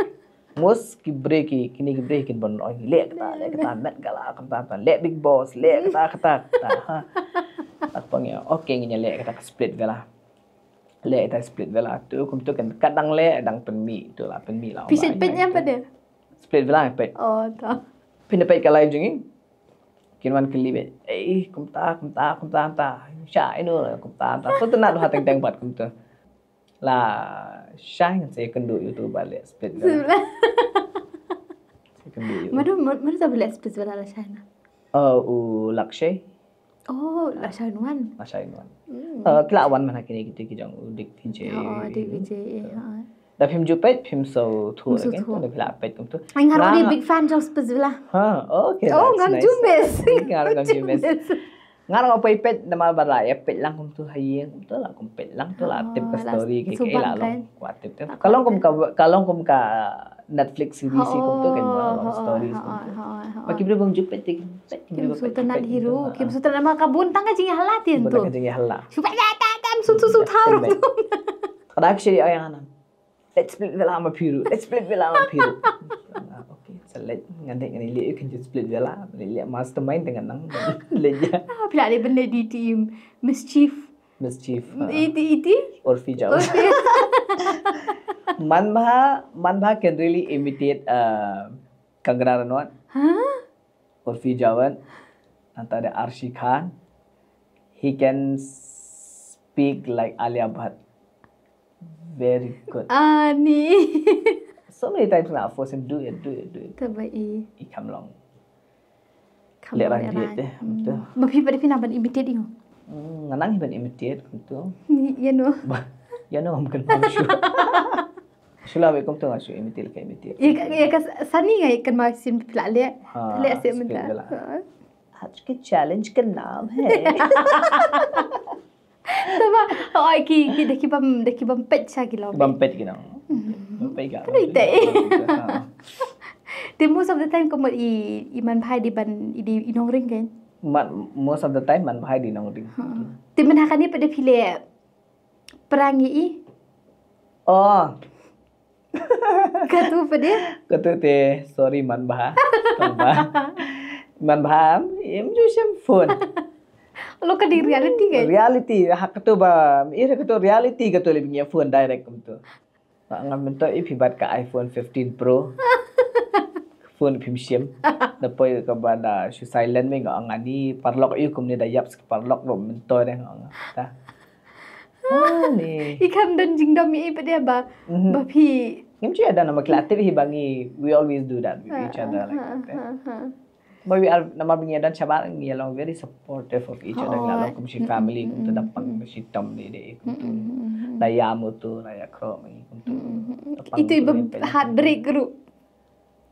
Most ki briew ki, kine ki briew kin ban ong, leh kata, leh kata, Met Gala, kata, kata, leh Bigg Boss, leh kata, kata, kata. Ha. Taphang ïa, okay, ngin ïa leh kata ka Split Villa. Leh kata Split Villa tu, kumtu kan, kat dang leh, dang pynmih, tu la pynmih la. Phi shait peit ïa pat de? Split Villa peit. Oh, to. Phin peit ka live jong ngi. Kin wan kylli beit. Eh, kumta, kumta, kumta, kumta. Sha ino, kumta, kumta. So, tynat ha teng teng pat kumtu. La shai ngan sa ïakynduh ïa utu ba leh Split Villa. Sa ïakynduh ïa u. Mano, mano, mano uta ba leh Split Villa la shai na? Uh, u Lakshay. Oh, la shai wan. La shai wan. Hmm. Uh, phi la wan man ha kine kito ki jong u Dik Vijay. Oh, Dik Vijay, eh, ha. Da phim ju peit, phim sngewthuh lagi, to da phi la peit kumtu. Ai, nga ruh big fan jong Split Villa. Ha, okay, oh, ngam ju miss. Nga ruh ngam ju miss. Nga ruh nga poi peit namar ba la ïa peit lang kumtu ha ïing kumtu, la kum peit lang tu la tip ka story ki, ki la long. Kwah tip tip. Ka long kum ka, ka long kum ka Netflix series kumtu kan, long stories kumtu. Ba ki briew bym ju peit, ki peit, ki briew peit, ki peit. Kim Sultan hero, Kim Sultan ma ka bun tang ka jingïahala tien tu. Bun tang ka jingïahala. Shu peit ta ta ta, Sultan Sultan. Kada ki shiri ayang anan. Leh Split Villa ma phi ruh. Leh Split Villa ma phi ruh. Ah, okay. Sa leh ngan dei ngan leh kan ju Split Villa. Leh mastermind dengan nang. Leh ja. Ah, phi la dei ban leh di team mischief. Mischief. Iti iti. Urfi Jawan. Man bha, man bha can really imitate uh, Kangana Ranaut. Huh? Urfi Jawan, nangta da Arshi Khan. He can speak like Alia Bhatt. Very good. Ani. So many times nga force him, do it, do it, do it. Taba i. I kam long. Kam long. Leh rang dia deh. Ma phi pat phi nang ban imitate ïa u? Nga nang hi ban imitate kumtu. Ni, ïa no. Ïa no, ngam kynmaw shuh. Shu la wei kumtu nga shu imitate ka imitate. Ïa ka, ïa ka Sani nga ïa kynmaw sien phi la leh. Leh sien mynta. आज के चैलेंज का नाम है। Taba, oh, ki, ki, da ki bam, da ki bam peit sha ki long. Bam peit ki nang. Bam peit ka. Te most of the time kumno i, i man bha i dei ban, i dei i nongring kan? Most of the time man bha i dei nongring. Te mynta kane pat da phi leh prank ïa i? Oh. Katu pat de? Katu te, sorry man bha. Man bha. Man bha, em ju shem phone. Lo ka dei reality kan? Reality, ha katu ba, ira katu reality katu leh bynta phone direct kumtu. Nga mynta i phi bat ka iPhone fifteen Pro. Phone phim shim. Da poi ka ba da shu silent me nga nga ni paralok ïa kumne da ïap paralok ruh mynta de nga nga. Ta. I kham don jingdom ïa i pat de ba, ba phi. Ngim ju ïa don namar ki la tip hi ba ngi, we always do that with each other like that. Ba we are, namar ba ngi ïa don shabar ngi ïa long very supportive of each other, ngi la long kum shi family kumta da pang shi tam de de kumta. Da ïa mutu, da ïa khro ngi kumta. Itu ba heartbreak ruh.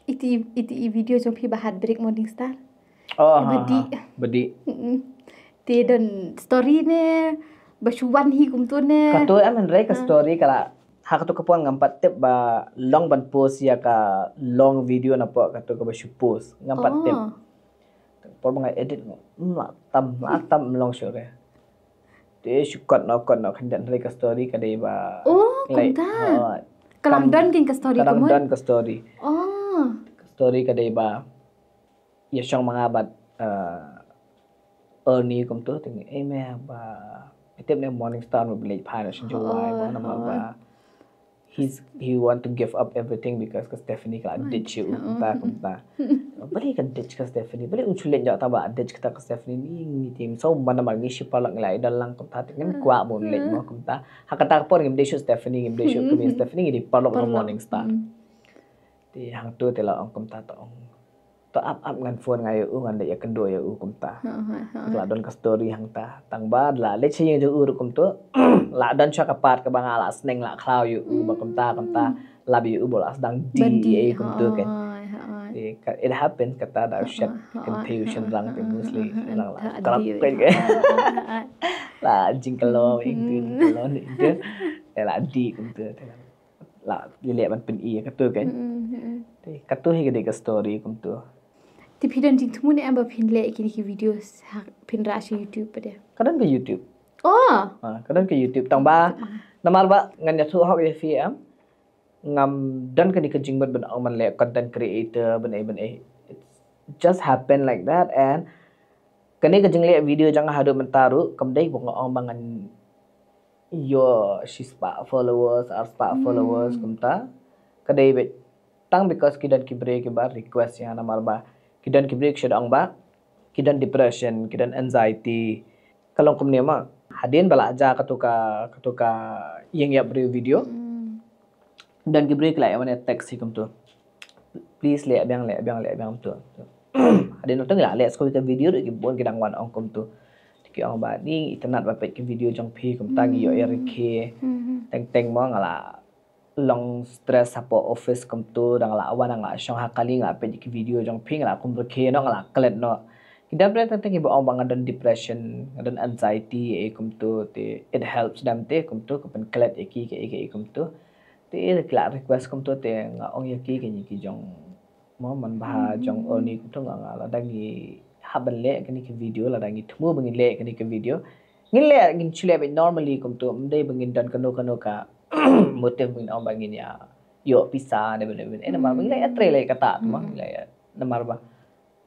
Iti, iti i video jong phi ba heartbreak Morning Star. Oh, ha, ha. Badi. Te don story ne ba shu wan hi kumtu ne. Katu em hynrei ka story ka la ha katu ka por ngam pat tip ba long ban post ïa ka long video na pdeng katu ka ba shu post ngam pat tip. Por ba nga edit ngam tam, ngam tam long shuh re. Te shu kot noh, kot noh khyndiat hynrei ka story ka dei ba. Oh, kumta. Ka lam don kin ka story ka mut. Ka lam don ka story. Oh. Ka story ka dei ba ïa shong ma nga bad Ernie kumtu, te nga ong, eh me ba phi tip ne Morning Star me ba leit phai noh sha Jowai, namar ba he's, he want to give up everything because ka Stephanie ka la ditch ïa u kumta kumta. Balei ka ditch ka Stephanie, balei un shu leit noh, tang ba ditch kata ka Stephanie, ngi, ngi tim so man namar ngi shi paralok ngi la ïa don lang kumta, te ngim kwah ba un leit mo kumta. Ha kata ka por ngim dei shuh Stephanie, ngim dei shuh kmie Stephanie, ngi dei paralok jong Morning Star. Te hangtu te la ong kumta, te ong to ap ap ngan phone nga ïa u, ngan da ïakynduh ïa u kumta. Te la don ka story hangta, tang ba la leit sha ïing jong u ruh kumtu. La don shuwa ka part kaba nga la sneng la khlaw ïa u ba kumta kumta. Lap ïa u ba la sdang dih ïa i kumtu kan. It happens kata da u shet kynthei u shynrang te mostly shynrang la krap kan. La jingkyllon ïa u, jingkyllon ïa u. Te la dih kumtu. La leh ban pyni ïa katu kan. Te katu hi ka dei ka story kumtu. Te phi don jingthmu ne em ba phin leh kine ki videos ha phin rah sha YouTube pat de? Ka don ka YouTube. Oh. Ha, ka don ka YouTube, tang ba namar ba ngan ïathuh hok ïa phi em. ngam don kane ka jingmut ban ong ban leh content creator ban ei ban ei. It's just happen like that, and kane ka jingleh video jong nga haduh mynta ruh kam dei ba nga ong ba ngan ïoh shispah followers, arspah followers kumta. Ka dei beit tang because ki don ki briew kiba request ïa nga, namar ba ki don ki briew ki shu ong ba ki don depression, ki don anxiety. Ka long kumne ma. Hadien ba la jia katu ka, katu ka ïing ïap briew video, don ki briew ki la ïa wan text hi kumtu, "Please leh biang, leh biang, leh biang," kumtu. Hadien nangta ngi la leh sa kawei ka video ruh ki bun ki dang wan ong kumtu. Ki ong ba, "Ngi itynnad ba peit ki video jong phi kumta, ngi ïoh ïa rkhie." Teng teng mo nga la long stress hapoh office kumtu, dang la wan, dang la shong ha kali, nga la peit ki video jong phi, nga la kum rkhie noh, nga la klet noh. Ki don briew teng teng kiba ong ba nga don depression, nga don anxiety, eh, kumtu, te it helps them te kumtu, ka pynklet ïa ki, ka, ka, kumtu. Te ki la request kumtu, te nga ong ïa ki, kine ki jong mo, man bha jong Oni kumtu, nga, nga lada ngi hap ban leh kine ki video, lada ngi thmu ba ngin leh kine ki video, ngin leh, ngin shu leh beit normally kumtu, ym dei ba ngin don kano kano ka motive ba ngin ong ba ngin ïa ïoh pisa ne ba ne ba ne. Eh, namar ba ngin leh ïa trei leh kata tu mo, ngin leh ïa, namar ba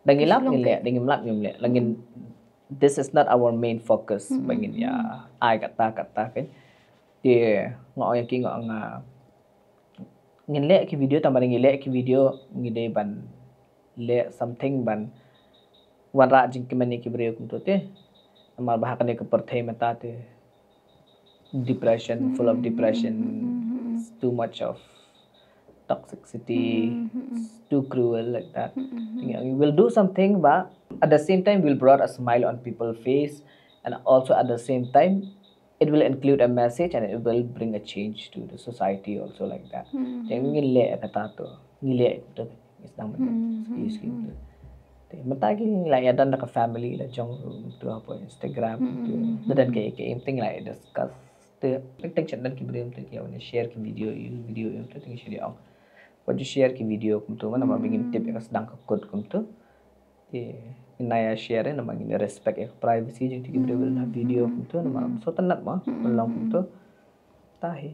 da ngi lap ngin leh, da ngim lap ngim leh. La ngin, this is not our main focus ba ngin ïa ai kata kata kan. Te nga ong ïa ki, nga ong nga ngin leh ki video, tang ba ngin leh ki video ngi dei ban leh something ban wanrah jingkmen ïa ki briew kumtu te. Namar ba ha kane ka pyrthei mynta te depression, full of depression, it's too much of toxicity, it's too cruel like that. Thinking, we'll do something, but at the same time, we'll brought a smile on people's face, and also at the same time, it will include a message and it will bring a change to the society also like that. Te ngi leh kata tu, ngi leh tu, ngi sdang mynta. Te mynta ki la ïa don da ka family la jong tu hapoh Instagram tu. Da don ka, ka im ting la ïa discuss. Te teng teng shen don ki briew tu ki wan share ki video ïa, video ïa tu, te ngi shu ong, wat ju share ki video kumtu, namar ba ngim tip ïa ka sdang ka kut kumtu. Te ngin ïa share namar ngin respect ïa ka privacy jong ki briew ba la video kumtu, namar shu tynnad mo ban long kumtu. Tahi.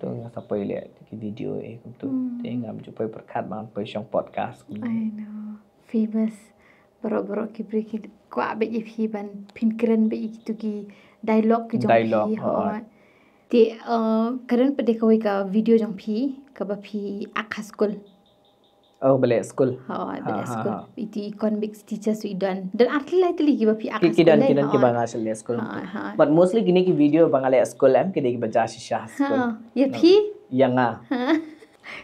To nga sa poi leh ki video eh kumtu. Te ngam ju poi pyrkhat ba ngan poi shong podcast kumtu. I know. Famous. Baroh baroh ki briew ki kwah beit ïa phi ban pynkren beit ïa kitu ki dialogue ki jong phi. Dialogue, hooid. Te, uh, ka don pat de kawei ka video jong phi kaba phi act ha skul. Oh, ba leh skul. Hooid, ba leh skul. Iti convict teachers i don. Don ar tylli lai tylli kiba phi act ha skul. Ki don, ki don kiba nga shu leh skul. Hooid, hooid. But mostly kine ki video ba nga leh skul em, ki dei kiba jia shisha ha skul. Ïa phi? Ïa nga.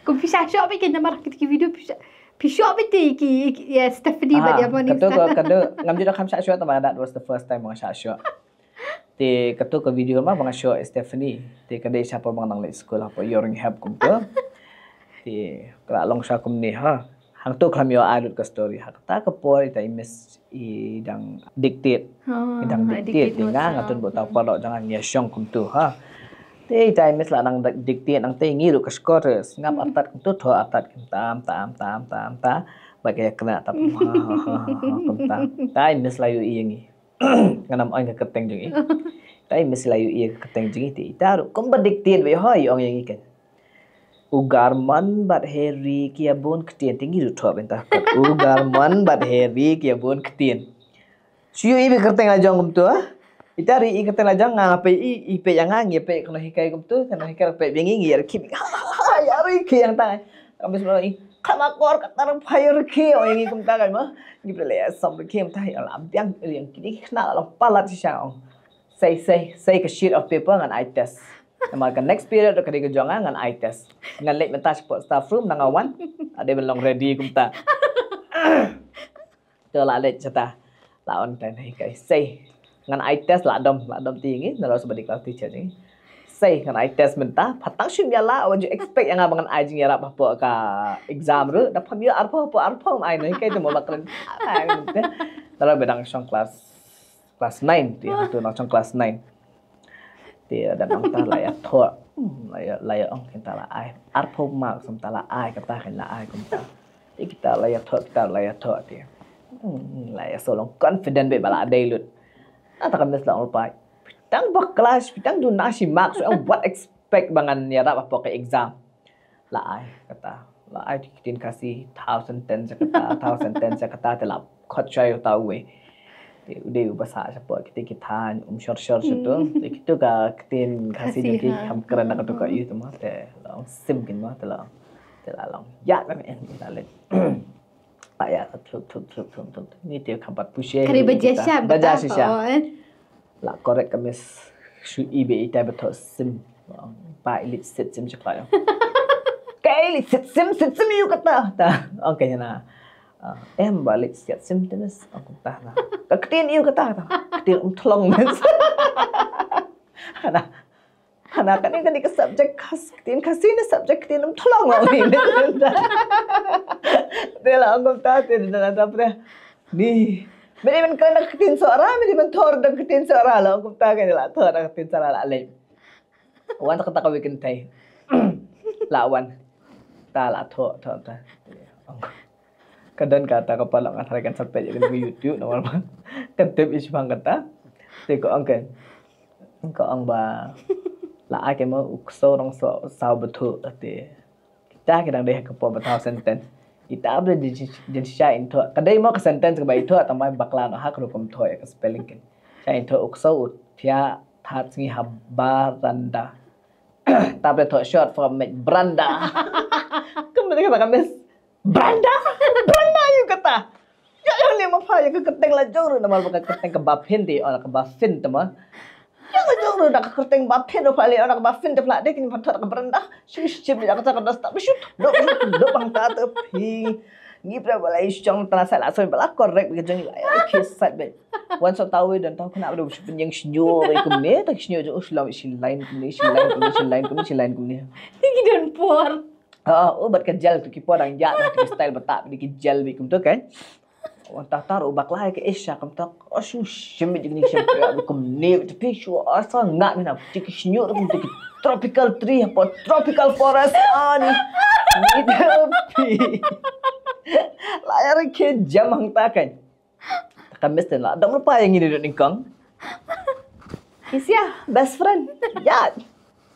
Kum phi shah shoh beit ki namar kine ki video phi shah, phi shoh beit ki, ki, ïa Stephanie bad ïa Morning Star. Katu ko, katu ngam ju da kham shah shoh, tangba that was the first time nga shah shoh. Te katu ka video ma ba nga shoh Stephanie. Te ka dei shapoh ba nga dang leit skul hapoh Ïoh Rynghep kumtu. Te ka la long sha kumne ha. Hangtu khlem ïoh ai lut ka story ha kata ka por ita i miss i dang dictate. I dang dictate te nga nga tun bad uta u paralok jong nga ngi ïa shong kumtu ha. Te ita i miss la dang dictate nangta ngi ruh ka shkor sngap artat kumtu, thoh artat kumta, kumta, kumta, kumta, kumta. Bad ka ïa kynnoh artat kumta. Ita i miss la ïohi ïa ngi. Ngan ym ong ka kyrteng jong i. Ita i miss la ïohi ïa ka kyrteng jong i te ita ruh kumba dictate beit hooid i ong ïa ngi kan. U Garmon bad Harry ki ïa bun ktien, te ngi ruh thoh bynta. U Garmon bad Harry ki ïa bun ktien. Shu ïohi beit kyrteng la jong kumtu ha. Ita ruh i kyrteng la jong nga peit i, i peit ïa nga, ngi peit ka nonghikai kumtu, ka nonghikai peit biang ngi, ngi ïa rkhie. Ïa rkhie ïa ta. Ka miss la i, khlem akor kata ruh pha ïa rkhie, ong ïa ngi kumta kan mo. Ngi peit la ïa sam rkhie kumta, ïa la biang ïa kine ki khynnah la long palat shisha ong. Sei, sei, sei ka sheet of paper ngan ai test. Namar ka next period ka dei ka jong nga, ngan ai test. Ngan leit mynta shapoh staff room, nang nga wan. Ade ban long ready kumta. Te la leit shata. La wan ka nonghikai. Sei. Ngan ai test la dom, la dom te ïa ngi, nalor sa ba dei class teacher jong ngi. Sei, ngan ai test mynta, pha tang shim ïa la, wat ju expect ïa nga ba ngan ai jingïarap hapoh ka exam ruh, da pham ïa arphew hapoh arphew, ai nonghikai te mo ba kren. Ai mynta. Nalor ba dang shong class class nine, te hangtu nang shong class nine. Te da nangta la ïa thoh, hmm, la ïa, la ïa ong kita la ai arphew marks, kumta la ai kata kan la ai kumta. Te kita la ïa thoh, kita la ïa thoh te. Hmm, la ïa so long confident beit ba la dei lut. Nangta ka miss la ong pat, phi tang ba class, phi tang duna shi marks, so what expect ba ngan ïarap hapoh ka exam. La ai kata, la ai ki ktien Khasi, thousand ten sa kata, thousand ten sa kata, te la khot shai uta uwei. Te u dei uba sah shapoh kita ki thaiñ, um shor shor shuh tu. Te kitu ka ktien Khasi jong ki, ha, kham kren da katu ka ïa tu mo, te la ong sim kin mo, te la ong. Te la ong. Ya, la me en, la leh. Ah, ya, thuk, thuk, thuk, thuk, thuk. Ni te kham pat pushe. Kari baja shisha, baja shisha. La korek ka miss shu i be i tai ba thoh sim. Ba i leit siat sim sha kloi. Ka i leit siat sim, siat sim ïa u kata. Ta, ong ka ïa na. Ah, em ba leit siat sim te miss. Ong kumta na. Ka ktien ïa u kata ta. Ktien um thlong miss. Hana. Hana kane kane ka subject Khas, ktien Khasi ne subject ktien um thlong ong ni. Te la ong kumta te na ta pre. Ni. Meri men kren da ka ktien Sohra, meri men thoh da ka ktien Sohra la ong kumta ka la thoh da ka ktien Sohra la leh. Wan ta kata ka weekend tai. La wan. Ta la thoh, thoh, ta. Ka don kata ka paralok nga tharai kan sa peit ïa ka YouTube namar ba kan tip ïa shibang kata. Te ka ong ka, ka ong ba la ai ka mo u ksew rong so saw bthu te. Kita ki dang dei ha ka por ba thoh sentence. Kita ba dei jin shisha in thoh. Ka dei mo ka sentence kaba i thoh tang ba bakla noh ha ka rukom thoh ïa ka spelling kin. Shisha in thoh u ksew u thiah that sngi ha baranda. Ta ba dei thoh short form meh branda. Ka meh kata ka miss. Branda? Branda ïa u kata. Ïa, ïa, leh ma pha ïa ka kyrteng la jong ruh namar ba ka kyrteng kaba phin te, ïa, kaba phin te ma. Ïa la jong ruh da ka kyrteng ba phin ruh pha leh, ïa, kaba phin te pha leh de kin pha thot ka branda. Shu shu ïa ka ta ka dosta. Shu do do bang ta te phi. Ngi pra ba la i shong ta sa la so ba la korek ka jong ïa ki sat be. Wan so tawi dan taw kena ba shu pynïeng shnyo ri kumne ta shnyo jong u shlom shi line kumne shi line kumne shi line kumne shi line kumne. Ti ki don por. Ah, oh, bad ka gel tu ki por dang ïa tu ki style bata di ki gel bi kum tu kan. Wan ta tar u bakla ka Asia kum tu. Oh, shu shim bi ni shim bi kum ni tu pi shu asa ngak ni na ti ki shnyu kum tu ki tropical tree apa tropical forest ani. Ni tu pi. La ya ke jam hang ta kan. Ka miss la dam rupa yang ini duk ningkong. Isia best friend. Yat.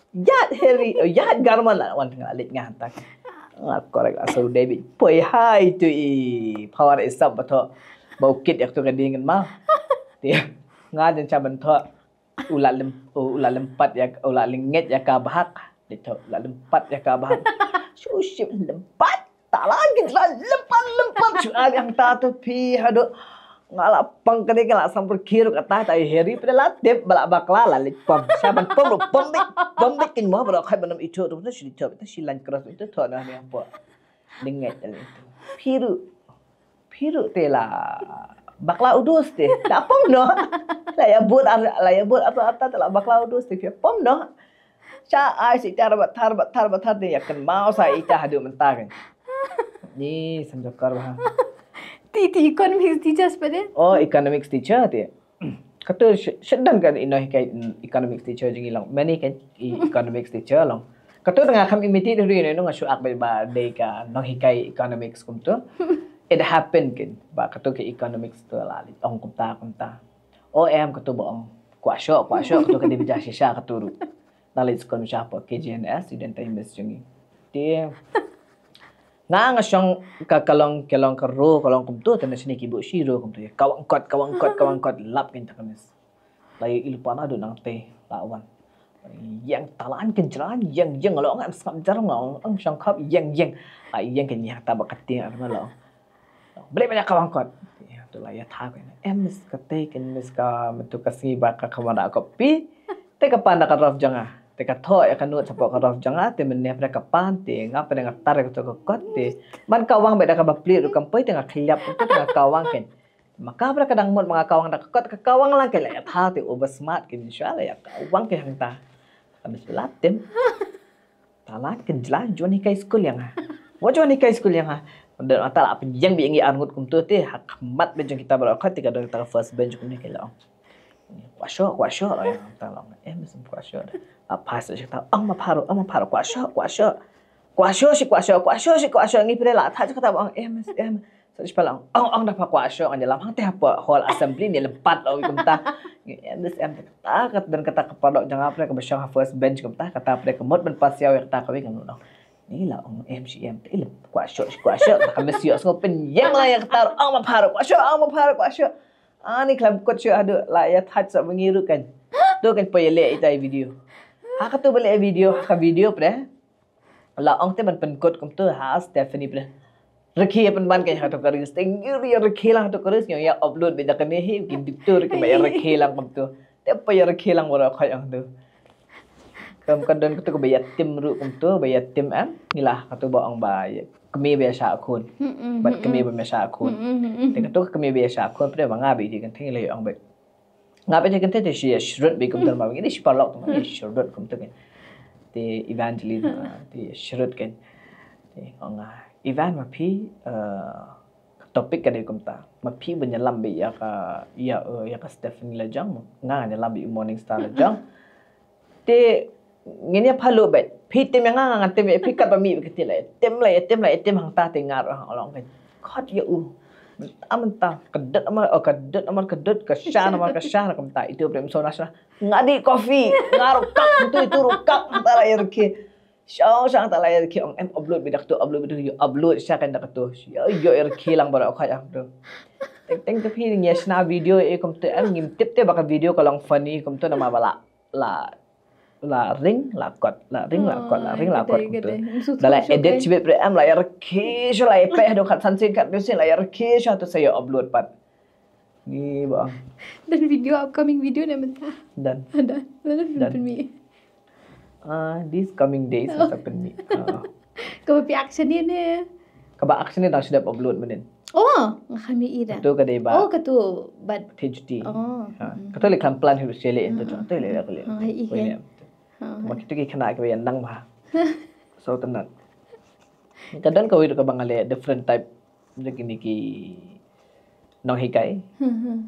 Yat Harry, oh, yat Garman la wan tengah lit ngah tak. Ngah korek asal David. Poi hai tu i power isap betul. Bau kit yak tu ka dingin ma. Ti nga jen cha bentuk. Ula lem, ula lempat ya, ula lenget ya ka bahak. Dito, ula lempat ya ka bahak. Shushim lempat. Talan kin talan lempat lempat. Shu ali ang tatu pi hadu. Ngala pang kene ngala samper kir kata tai heri pada la tip bala bakla la lik pom. Saban pom ru pom bik pom bik kin mo bala khai banam icho tu tu shi icho tu shi lan cross itu tu na ni apa. Lenget tu. Piru. Piru te la bakla udus te. La pom no. La ya bur la ya bur apa apa te la bakla udus te pom no. Cha ai si tar ba thar ba thar ba thar te ya kan mau sa ita hadu mentah kan. Ni sanjokar ba. Ti ti economics teacher pade. Oh economics teacher te. Katu sedan kan ino hikai economics teacher jing ilang. Many kan economics teacher long. Katu tengah kam imiti tu ri no nga shuak ba dei ka nong hikai economics kum tu. It happened kan ba katu ke economics tu la ong kumta kumta. O em katu ba ong kuasho kuasho katu ka dei bija shisha katu ru. Na leit skul sha po K G N S student time best jong ngi. Te nga nga shong ka kalong kalong ka ro kalong kumtu te na shini ki bu shi ro kumtu ya kawang kot kawang kot kawang kot lap kin ta ka miss. Lai ilu pana du nang te la wan. Yang talan kin jalan yang yang lo nga sngap jar nga ang shong kap yang yang. Lai yang kin yang ta ba ka ting ar ma lo. Beli banyak ka wangkot. Ya, tu la ya tha ko. Em miss ka te ken miss ka mentu ka sngi ba ka ka wana ko pi. Te ka pan da ka rof jong nga. Te ka tho ya ka nut sapo ka rof jong nga te men ne pre ka pan te nga pre nga tar ka to ka kot te. Man ka wang be da ka ba pli ru kam poi te nga kliap te nga ka wang ken. Ma ka pre ka dang mut ma nga ka wang da ka kot ka ka wang lang ke la ya tha te over smart ken sha la ya ka wang ke hang ta. Ka miss la tem. Talan kin jla juan hikai skul yang ha. Wa juan hikai skul yang ha. Da ta la pynjang bi ngi arngut kumtu te ha khmat be jong kita baroh khat te ka dang ta first bench kumne ke la. Kwasho kwasho la yang ta la. Eh mesem kwasho da. Apa sa ta ang ma pharo ang ma pharo kwasho kwasho. Kwasho shi kwasho kwasho shi kwasho ngi pre la ta ta ba ang eh mesem. Sa shi palang ong ong da pa kwasho ngan jalam hang te ha pa hall assembly ni lempat lo kumta. Em des em ta ka dan kata ka padok jang apre ka bashang ha first bench kumta kata apre ka mut ban pasiaw ya kata ka wi kan no. Ni la ong em shi em te la kwah shoh, kwah shoh. Ka message ïoh sngew pynïeng la ïa kata, ong ma pha ruh kwah shoh, ong ma pha ruh kwah shoh. Ani khlem kut shuh haduh la ïa thait sa ba ngi ruh kan. To kan poi ïa leh ita i video. Ha katu ba leh video, ha ka video pre. La ong te ban pynkut kumtu ha Stephanie pre. Rkhi ïa pynban kan ha katu ka reels. Te ngi ruh ïa rkhi lang ha katu ka reels, ngi ïa upload beit da kane hi, ki diktur ki ba ïa rkhi lang kumtu. Te poi ïa rkhi lang baroh khoit ong tu. Kam ka don katu ka ba ïa tim ruh kumtu, ba ïa tim em. Ngi la katu ba ong ba ïa kmie ba ïa shah khun. Bad kmie ba ïa shah khun. Te katu ka kmie ba ïa shah khun pre ba nga ba ïa kynthei la ïa ong ba. Nga ba ïa kynthei te shi shrut ba kumtu ma ngi ni shi paralok tu ma ngi shrut kumtu kan. Te Evangeline, ah, te shrut kan. Te ong nga Evan ma phi, eh, topic ka dei kumta. Ma phi ba ïalam beit ïa ka, ïa, eh, ïa ka Stephanie la jong, nga ïalam beit Morning Star la jong. Te ngin ïa phalu beit. Phi tim ïa nga, nga tim ïa phi, kat ba mih beit ka ti la. Tim la, tim la, tim hangta te nga ruh hang long kan. Khot ïa u. Mynta mynta ka dut amar, oh, ka dut amar ka dut, ka shan amar ka shan, kumta. Itu prem so na shan. Nga dih coffee, nga ruh kak, itu, itu ruh kak, hangta la ïa rkhi. Shong shong hangta la ïa rkhi, ong em upload beit da katu, upload beit da katu, upload sha kan da katu. Ïa, ïa rkhi lang baroh khoit hangtu. Teng teng te phi ngi ïa shna video e kumtu em, ngim tip te ba ka video ka long funny kumtu namar ba la, la, la ring la kot, la ring la kot, la ring la kot kumtu. Da la edit shibit pre em, la ïa rkhi sha, la ïa peh haduh khatsan sien khatwei sien, la ïa rkhi sha tu sa ïa upload pat. Ni ba. Dan video, upcoming video ne mynta. Dan. Dan. Dan pynmih. Ah, these coming days sa pynmih. Ah. Kaba phi action ne? Kaba action ne dang shu dep upload mynnin. Oh, nga kham ïohi da. Katu ka dei ba. Oh, katu bad. Te juti. Oh. Ha. Katu lei kham plan hi sha lei tu. Katu lei lei. Oh, ïa. Ma kitu ki khynnah kiba ïa nang bha. So tynat. Ka don kawei ruh kaba nga leh different type. Jong kine ki nonghikai. Hmm, hmm.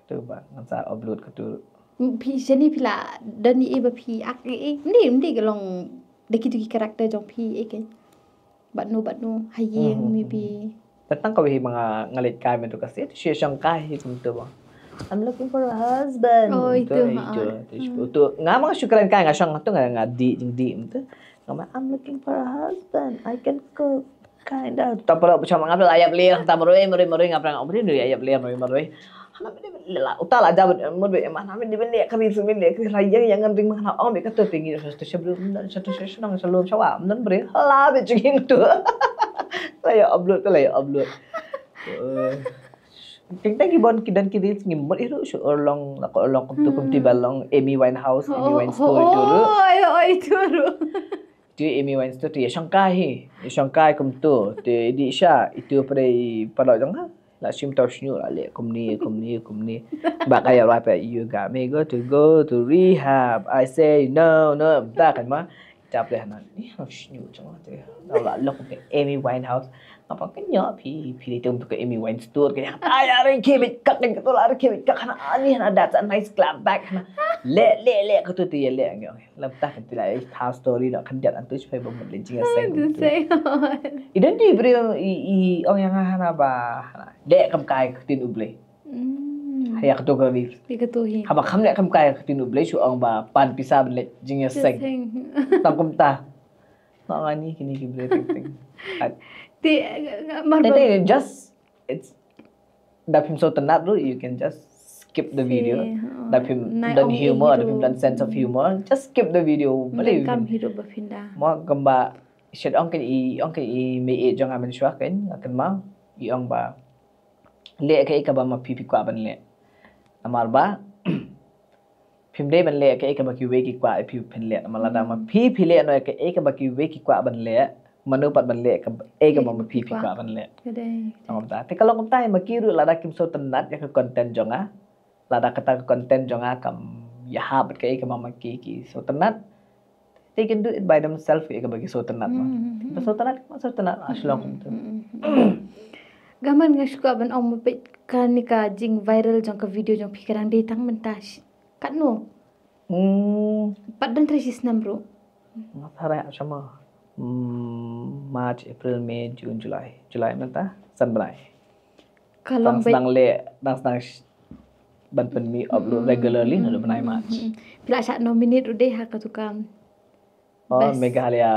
Tu ba ngan sa upload katu. Phi shane phi la don i ba phi ak i, i. Mdei, mdei ka long da kitu ki character jong phi i ke. Bad no, bad no, ha ïing maybe. Tang kawei ba nga, nga leit kai mynta ka sngi, shu shong kai hi kumtu ba. I'm looking for a husband. Oh, itu, ha. Itu. Nga ma nga shu kren kai nga shong tu nga, nga dih jingdih mynta. Nga ma, I'm looking for a husband. I can cook. Kinda. Ta para ba shong nga la ïap ler, ta marwei, marwei, marwei, nga pyrshang, oh, marwei, ïap ler, marwei, marwei. Hana mynta la, uta la jabut, mut be, ma, hana mynta ban leh kari, su mynta leh kari, la ïa, ïa ngan ring ma hana, ong be katu te ngi, satu shabru, satu shabru, satu shabru, satu shabru, hala be jingin tu. La ïa upload, la ïa upload. Teng teng ki bun ki don ki reels ngi mut i ruh shu urlong, la ka urlong kumtu kumti ba long Amy Winehouse, Amy Winehouse tu ruh. Oh, oh, itu ruh. Tu Amy Winehouse tu ïa shong kai hi, ïa shong kai kumtu. Tu i dih sha, itu pdei paralok jong nga. La shim tau shñiuh la leh kumne, kumne, kumne. Ba ka ïa rap ïa, you got me go to, go to rehab. I say no, no. Ba kan ma. Jap leh na. Ni ha shñiuh jong nga tu. Tau la lok ke Amy Winehouse. Nga pang kynnoh phi, phi dei tu ka Amy Winehouse tu, ka ïa, ah, ïa, rikhi bit kak, ka tu la rikhi bit kak, hana, ani, hana, that's a nice clap back, hana. Leh, leh, leh, ka tu tu ïa leh, ngi ong. Lam ta kan ti la, eh, thaw story, no, kan diat antu, shpai ba mut leh jingïaseng. I don di briew, i, i, ong ïa nga hana ba, hana. Leh kam kai ka ktien U Blei. Hmm. Ha ïa ka tu ka ri. Ïa ka tu hi. Haba kham leh kam kai ka ktien U Blei, shu ong ba, pan pisa ban leh jingïaseng. Jingïaseng. Tang kumta. Nga nga ni kini ki briew teng teng. At- Te, eh, mar Teng ba- teng, just, it's, da phim sngewtynnat ruh, you can just skip the video. Skip, oh. Da phim don humor, da phim don sense of humor, just skip the video. Balei kam hi ruh ba phin da. Mo kamba, shet ong kan i, ong kan i mei jong nga mynshuwa kan, nga kynmaw, i ong ba. Leh kaei kaba ma phi phi kwah ban leh. Namar ba, phim dei ban leh kaei kaba kiwei ki kwah ïa phi phin leh. Namar lada ma phi phi leh noh ïa kaei kaba kiwei ki kwah ban leh, mano pat ban leh kaei kaba ma phi phi kwah ban leh. Ka dei. Namar ta, te ka long kumta, ma ki ruh lada kim sngewtynnat ïa ka content jong nga. Lada kata ka content jong nga kam ïahap bad kaei kaba ma ki ki sngewtynnat. They can do it by themselves, ïa kaba ki sngewtynnat ma. Hmm. Ba sngewtynnat, ma sngewtynnat, ah, shlong kumtu. Hmm. Gaman nga shu kwah ban ong ma peit kane ka jing viral jong ka video jong phi ka dang dei tang mynta sh-, katno? Hmm. Pat don trai shi snem ruh. Nga tharai shama. Hmm, March, April, May, June, July. July mynta san bnai. Ka long beit. Dang sdang leh, dang sdang sh-, ban pynmih upload regularly naduh bnai March. Hmm. Phi la shah nominate ruh dei ha katu ka Oh, Meghalaya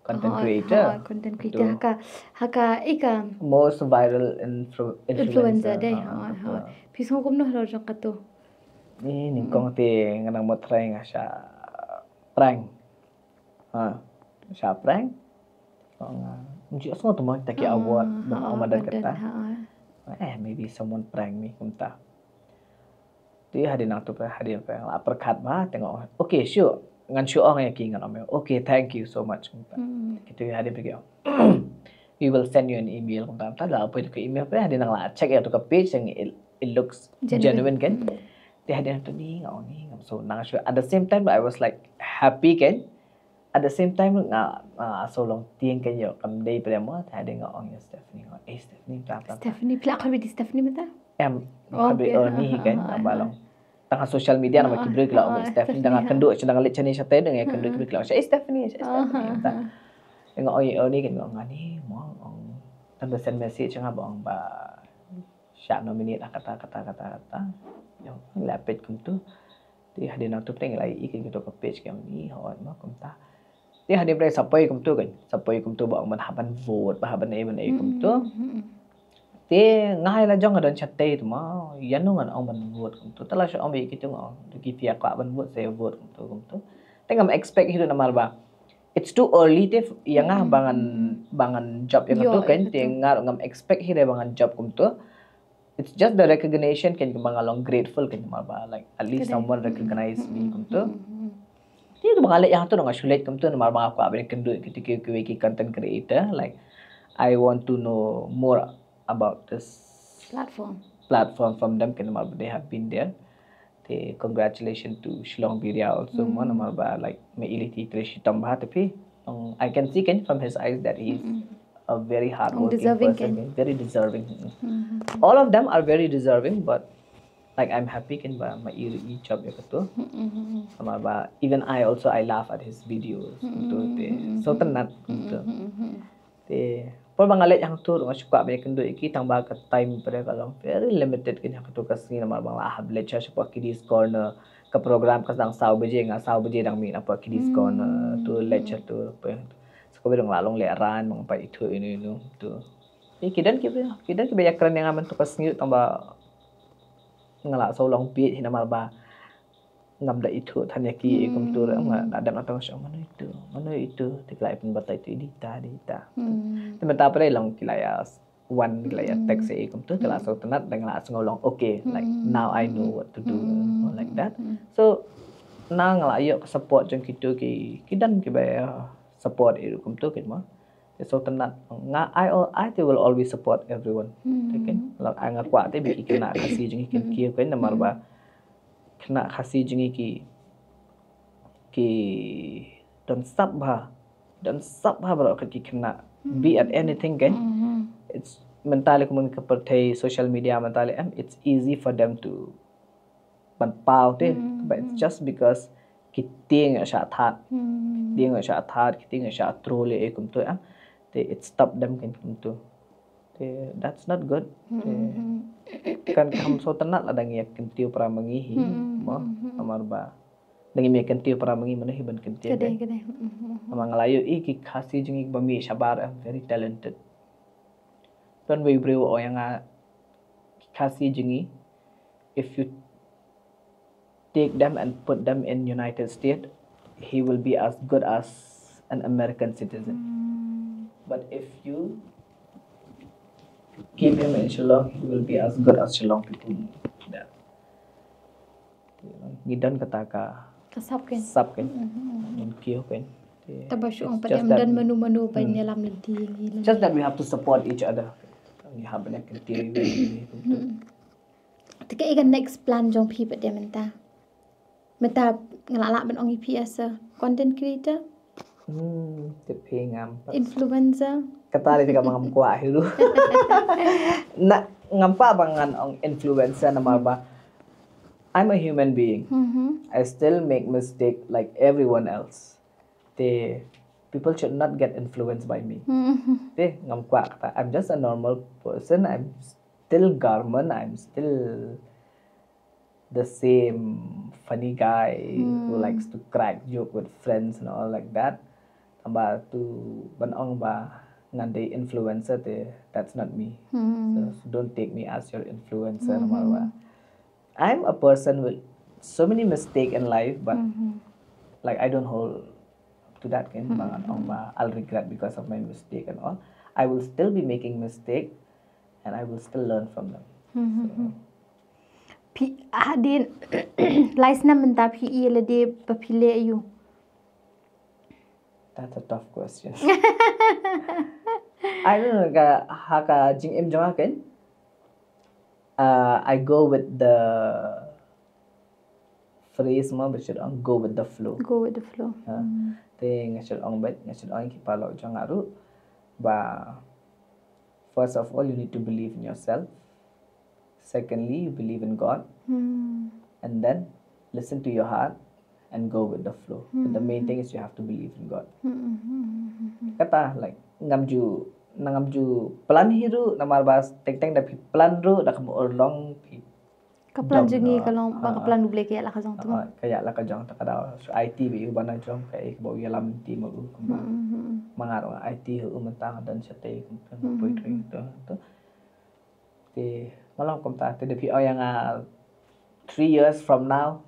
content creator. Ha, content creator. Haka, haka ika most viral influ influencer dei. Ha, ha. Phi sngew kumno halor jong kato? Ni nyngkong te nga nang mut trai nga sha prank. Ha, sha prank. Nga nji sngew tu mo ta ki award, ha, award kata. Eh, maybe someone prank me kumta. Te hadien nangtu pyrkhat, hadien pyrkhat, la pyrkhat ba, te nga ong, okay, sure. Ngan shu ong ïa ki, ngan ong, okay, thank you so much. Kitu hadien pyrkhat, we will send you an email. Kumta, ta la poi ka email, pyrkhat hadien nang la check ïa tu ka page, yang it, it looks genuine kan. Te hadien nangtu ni nga ong ni, ngam sngew nang shu. At the same time, I was like happy kan. At the same time nga, nga sngew long tieng kan ïoh kam dei pyrem mo, te hadien nga ong ïa Stephanie, nga, eh, Stephanie, pla pla. Stephanie, pla kha bi di Stephanie mynta? Em, kha bi Ernie hi kan, tang ba long. Tang ha social media namar ki briew ki la ong Stephanie, tang ha kynduh, tang ha leit shane shate, dang ïa kynduh ki briew ki la ong, eh, Stephanie, eh, Stephanie mynta. Nga ong ïa Ernie kan, nga ong, ani mo, ong, tang ba send message nga ba ong ba sha nominate ha kata kata kata kata. Ïa, la peit kumtu. Te hadien nangtu pyrkhat la ïohi kan kumtu ka page kan, i hoi ma kumta. Te hadien pyrkhat sa poi kumtu kan, sa poi kumtu ba ong ban hap ban vote, ba hap ban ei ban ei kumtu. Te nga ïa la jong nga don shatei tu ma, ïa no ngan ong ban vote kumtu. Te la shu ong ba ïa kitu nga ong, tu ki phi ïa kwah ban vote sa ïa vote kumtu kumtu. Te ngam expect hi ruh namar ba it's too early te ïa nga ba ngan, ba ngan jop ïa katu kan, te nga ruh ngam expect hi ruh ba ngan jop kumtu. It's just the recognition kan, ba nga long grateful kan, namar ba like at least someone recognize me kumtu. Te ba nga leit ïa hangtu nga shu leit kumtu namar ba nga kwah ban kynduh kito ki, ki, ki content creator, like I want to know more about this platform, platform from them kan, namar ba they have been there. Te congratulations to Shillong Biria also mo, namar ba like ma i lei te i trei shitom bha te phi. Um, I can see kan from his eyes that he is a very hardworking person, very deserving. All of them are very deserving, but like I'm happy kan ba ma i i jop ïa katu. Namar ba even I also, I laugh at his videos. Kumtu te sngewtynnat kumtu. Te por ba nga leit hangtu nga shu kwah ban ïa kynduh ïa ki, tang ba ka time pyrkhat ka long very limited kan ha katu ka sngi namar ba nga la hap leit sha shapoh Kiddies Corner. Ka program ka sdang saw baje, nga saw baje dang mih napoh Kiddies Corner. Tu leit sha tu, sa kawei dang la long lehrain, ba nga pat ithuh ino ino tu. Te ki don kiba, ki don kiba ïakren ïa nga mynta ka sngi tang ba nga la sngew long bieit hi namar ba ngam da ithuh than ïa ki, kumtu ruh nga da dang ong, mano itu, mano itu, te ki la ïa pynbatai tu, ita, ita. Te mynta pat long ki la ïa wan, ki la ïa text ïa i kumtu, te la sngewtynnat, da nga la sngew long okay, like now I know what to do, like that. So na nga la ïoh ka support jong kitu ki, ki don kiba ïa support i ruh kumtu kan mo. Te sngewtynnat nga, I, I, they will always support everyone. Te kan, la nga kwah te ba ki khynnah Khasi jong ngi kin kiew kan, namar ba khynnah Khasi jong ngi ki, ki don sap bha, don sap bha baroh ki khynnah. Be at anything kan. It's mynta lei kum ka pyrthei social media mynta lei em, it's easy for them to ban paw te, but it's just because ki tieng ïa sha thad, tieng ïa sha thad, ki tieng ïa sha thru lei kumtu em. Te it stop them kan kumtu. Te that's not good. Te kan kham sngewtynnat lada ngi ïa kyntiew para ma ngi hi mo, namar ba da ngi ïa kyntiew para ma ngi, mano hi ban kyntiew. Namar nga la ïohi ki Khasi jong ngi ba mih shabar em, very talented. Don wei briew u ong ïa nga, ki Khasi jong ngi, if you take them and put them in United States, he will be as good as an American citizen. But if you keep him in Shillong, he will be as good as Shillong people. Yeah. Ngi don kata ka sap kan. Sap kan. Ngi kiew kan. Te taba shu ong pat ym don mano mano ban ïalam lynti ïa ngi. Just that we have to support each other. Ngi hap ban ïakyntiew ïa ngi. Te kaei ka next plan jong phi pat de mynta? Mynta nga la lah ban ong ïa phi as a content creator? Hmm, te phi ngam pat. Influencer? Kata dei kaba ngam kwah hi ruh. Na, ngam kwah ba ngan ong influencer namar ba I'm a human being. I still make mistake like everyone else. Te people should not get influenced by me. Te ngam kwah kata. I'm just a normal person. I'm still Garman. I'm still the same funny guy who likes to crack joke with friends and all like that. Ba tu ban ong ba ngan dei influencer te, that's not me. So, so don't take me as your influencer, namar ba I'm a person with so many mistake in life, but like, I don't hold to that, kan. Ba ngan ong ba I'll regret because of my mistake and all. I will still be making mistake, and I will still learn from them. So, Phi hadien lai snem mynta phi i lade ba phi leh aiu? That's a tough question. I don't know, ka ha ka jingim jong nga, kan. Uh, I go with the phrase mo, ba shu ong go with the flow. Go with the flow. Te nga shu ong beit, nga shu ong ki paralok jong nga ruh ba first of all, you need to believe in yourself. Secondly, you believe in God. And then listen to your heart and go with the flow. But the main thing is you have to believe in God. Kata, like, ngam ju, na ngam ju plan hi ruh, namar ba teng teng da phi plan ruh, da kam urlong phi Ka plan jong ngi ka long ba ka plan U Blei ka ïa la ka jong tu. Ka ïa la ka jong ta ka daw. So I T ba u ban nang jong ka, eh, ba u ïalam ti ma u. Ma nga ruh I T u mynta don shatei ka poetry tu. Te ma long kumta, te da phi ong ïa nga three years from now,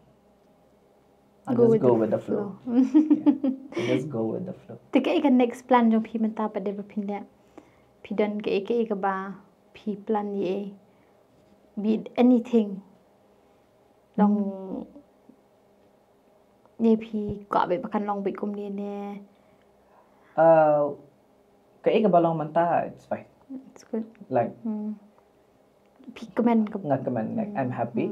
I'll just go with the flow. Just go with the flow. Te kaei ka next plan jong phi mynta pat de ba phin leh? Phi don kaei kaei kaba phi plan ïa, be it anything. Long ne phi kwah beit ba kan long beit kumne ne? Uh, kaei kaba long mynta, it's fine. It's good. Like, phi kmen ka nga kmen, like, I'm happy.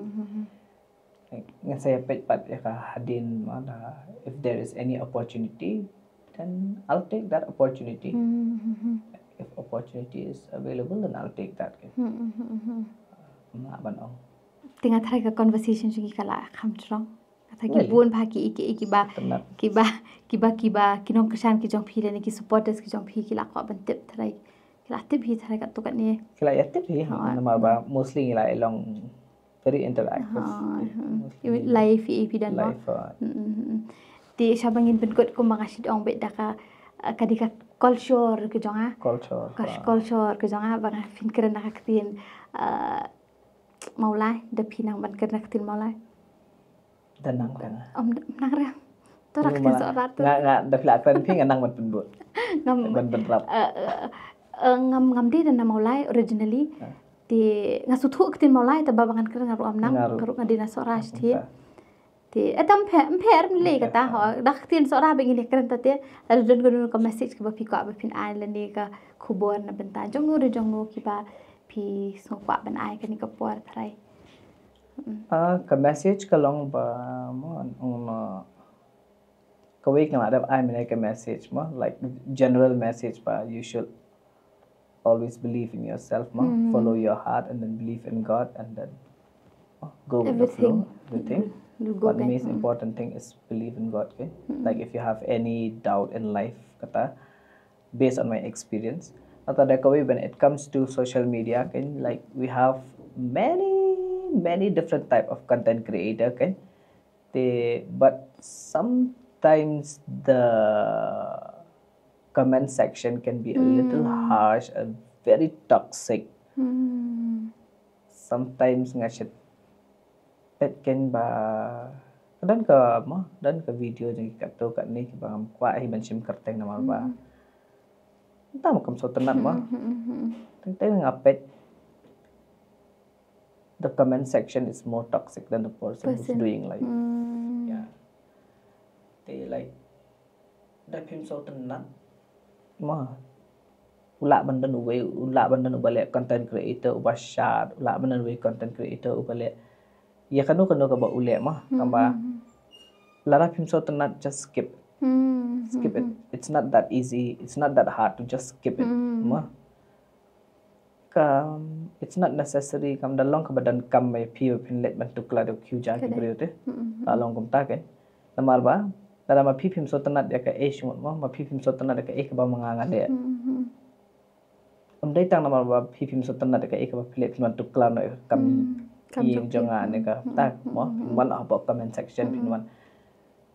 Like, ngan sa ïa peit pat ïa ka hadien, ma, da, if there is any opportunity, then I'll take that opportunity. If opportunity is available, then I'll take that. Nga ban ong. Te nga tharai ka conversation jong ngi ka la kham jrong. Nga tharai ki bun bha ki, ki, kiba, kiba, kiba, kiba ki nongkyrshan ki jong phi lane ki supporters ki jong phi ki la kwah ban tip tharai. Ki la tip hi tharai katto katne. Ki la ïa tip hi, namar ba mostly ngi la ïa long very interactive. Live hi phi don. Live. Te shaba ngin pynkut kumba nga shu ong beit da ka, ka dei ka culture ka jong nga. Culture. Ka culture ka jong nga ba nga phin kren da ka ktien Mawlai, da phi nang ban kren da ka ktien Mawlai. Da nang kren. Om nang kren. To rak ktien Sohra to. Nga, nga da phi la kren phi nga nang ban pynbud. Ngam ban ban rap. Ngam, ngam dei da na Mawlai originally. Te nga sngewthuh ktien Mawlai, te ba ngan kren nga ruh ngam nang, nga ruh nga dei na Sohra te. Te, eh, tam pher, pher, lei kata, ho, da ka ktien Sohra ba ngin ïa kren ta te, lada don kano ka message kaba phi kwah ba phin ai lane ka khubor na bynta jong no, jong no kiba phi sngew kwah ban ai kane ka por tharai. Ah, ka message ka long ba, mo, ong, kawei ka la dep ai mynne ka message, mo, like, general message ba you should always believe in yourself, ma. Follow your heart and then believe in God and then, ma, go with the flow. Everything. But the most important thing is believe in God, okay? Like, if you have any doubt in life, kata, based on my experience, kata da kawei when it comes to social media, okay, like, we have many, many different type of content creator, okay? Te, but sometimes the comment section can be a little harsh and very toxic. Sometimes nga shet pet ken ba, don ka, mo, don ka video jong ki katto katne kiba ngam kwah hi ban shim kyrteng namar ba, tang ba kam sngewtynnat, mo. Teng teng nga pet, the comment section is more toxic than the person who's doing, like, yeah. Te, like, da phim sngewtynnat, ma, u lah ban don uwei, u lah ban don uba leh content creator uba shad, u lah ban don uwei content creator uba leh ïa kano kano kaba u leh, ma. Tang ba lada phim sngewtynnat, just skip. Skip it. It's not that easy, it's not that hard to just skip it, ma. Ka, it's not necessary, kam da long kaba donkam ba ïa phi ba phin leit ban tuklar da u khiew jong ki briew te. La long kumta, kan. Namar ba lada ma phi phim sngewtynnat ïa kaei, shu ngut, ma, ma phi phim sngewtynnat ïa kaei kaba ma nga nga leh, ym dei tang namar ba phi phim sngewtynnat ïa kaei kaba phi leh phin wan tuklar noh ïa ka kam ïing jong nga ne kata, mo, phin wan hapoh comment section, phin wan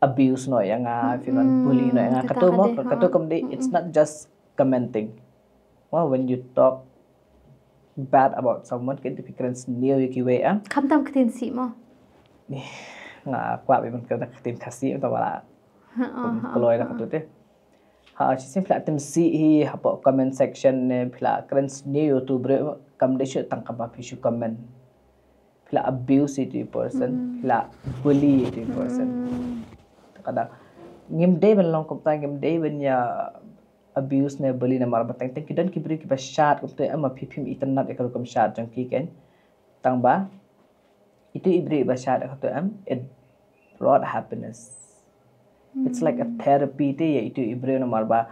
abuse noh ïa nga, phi don bully noh ïa nga. Kata ka dei, kata ka dei, it's not just commenting. Well, when you talk bad about someone, kan phi kren sniew ïa kiwei, ah. Khamtam ktien Khasi mo. Nga kwah ban kren ktien Khasi, ta wala. Kloi da katu te. Ha, shisien phi la tim sih hi hapoh comment section ne, phi la kren sniew ïa utu briew, kam dei shuh tang kaba phi shu comment. Phi la abuse ïa utu i person, phi la bully ïa utu i person. Te kadang ngim dei ban long kumta, ngim dei ban ïa abuse ne bully namar ba teng teng ki don ki briew kiba shad kumta, em ma phi phim itynnad ïa ka rukom shad jong ki, kan. Tang ba itu i briew ba shad ka tu, em, it brought happiness. It's like a therapy te ïa itu i briew namar ba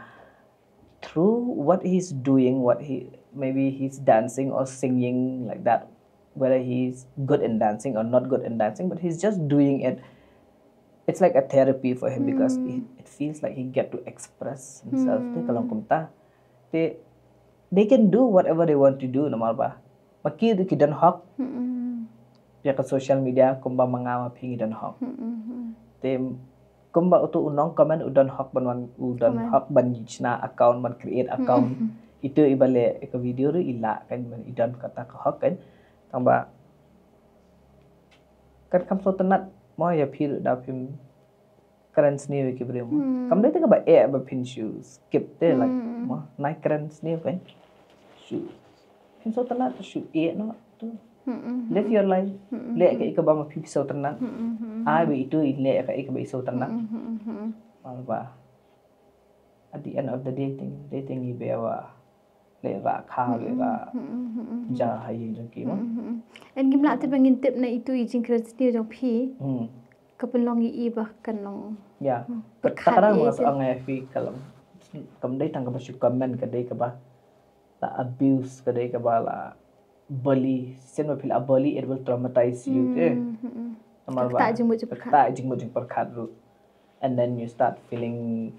through what he's doing, what he, maybe he's dancing or singing like that, whether he's good in dancing or not good in dancing, but he's just doing it. It's like a therapy for him because he, it feels like he get to express himself. Te ka long kumta, te they can do whatever they want to do namar ba ma ki ruh ki don hok. Ïa ka social media kumba ma nga ma phi ngi don hok. Te kumba utu u nongcomment u don hok ban wan, u don hok ban shna account, ban create account. Itu iba leh ïa ka video ruh i lah, kan, i don kata ka hok, kan. Tang ba kan kham sngewtynnat mo ïa phi ruh da phim kren sniew ïa ki briew mo. Kam dei te kaba eh ba phin shu skip te, like, mo, nai kren sniew, kan. Shu, phin sngewtynnat shu eh noh tu. Live your life. Leh kaei kaba ma phi sngewtynnat. Ai ba itu i leh kaei kaba i sngewtynnat. Namar ba at the end of the day, teng, dei teng i ba leh rah kha, leh rah ja ha ïing jong ki mo. Em, ngim lah te ba ngin tip na itu i jingkren sniew jong phi. Ka pynlong ïa i ba kan long. Ya. Pyrkhat ïa i. Ong ïa phi, ka long, kam dei tang kaba shu comment, ka dei kaba la abuse, ka dei kaba la bully. Sien ba phi la bully, it will traumatize you te. Namar ba ka ktah jingmut jingpyrkhat ruh. And then you start feeling,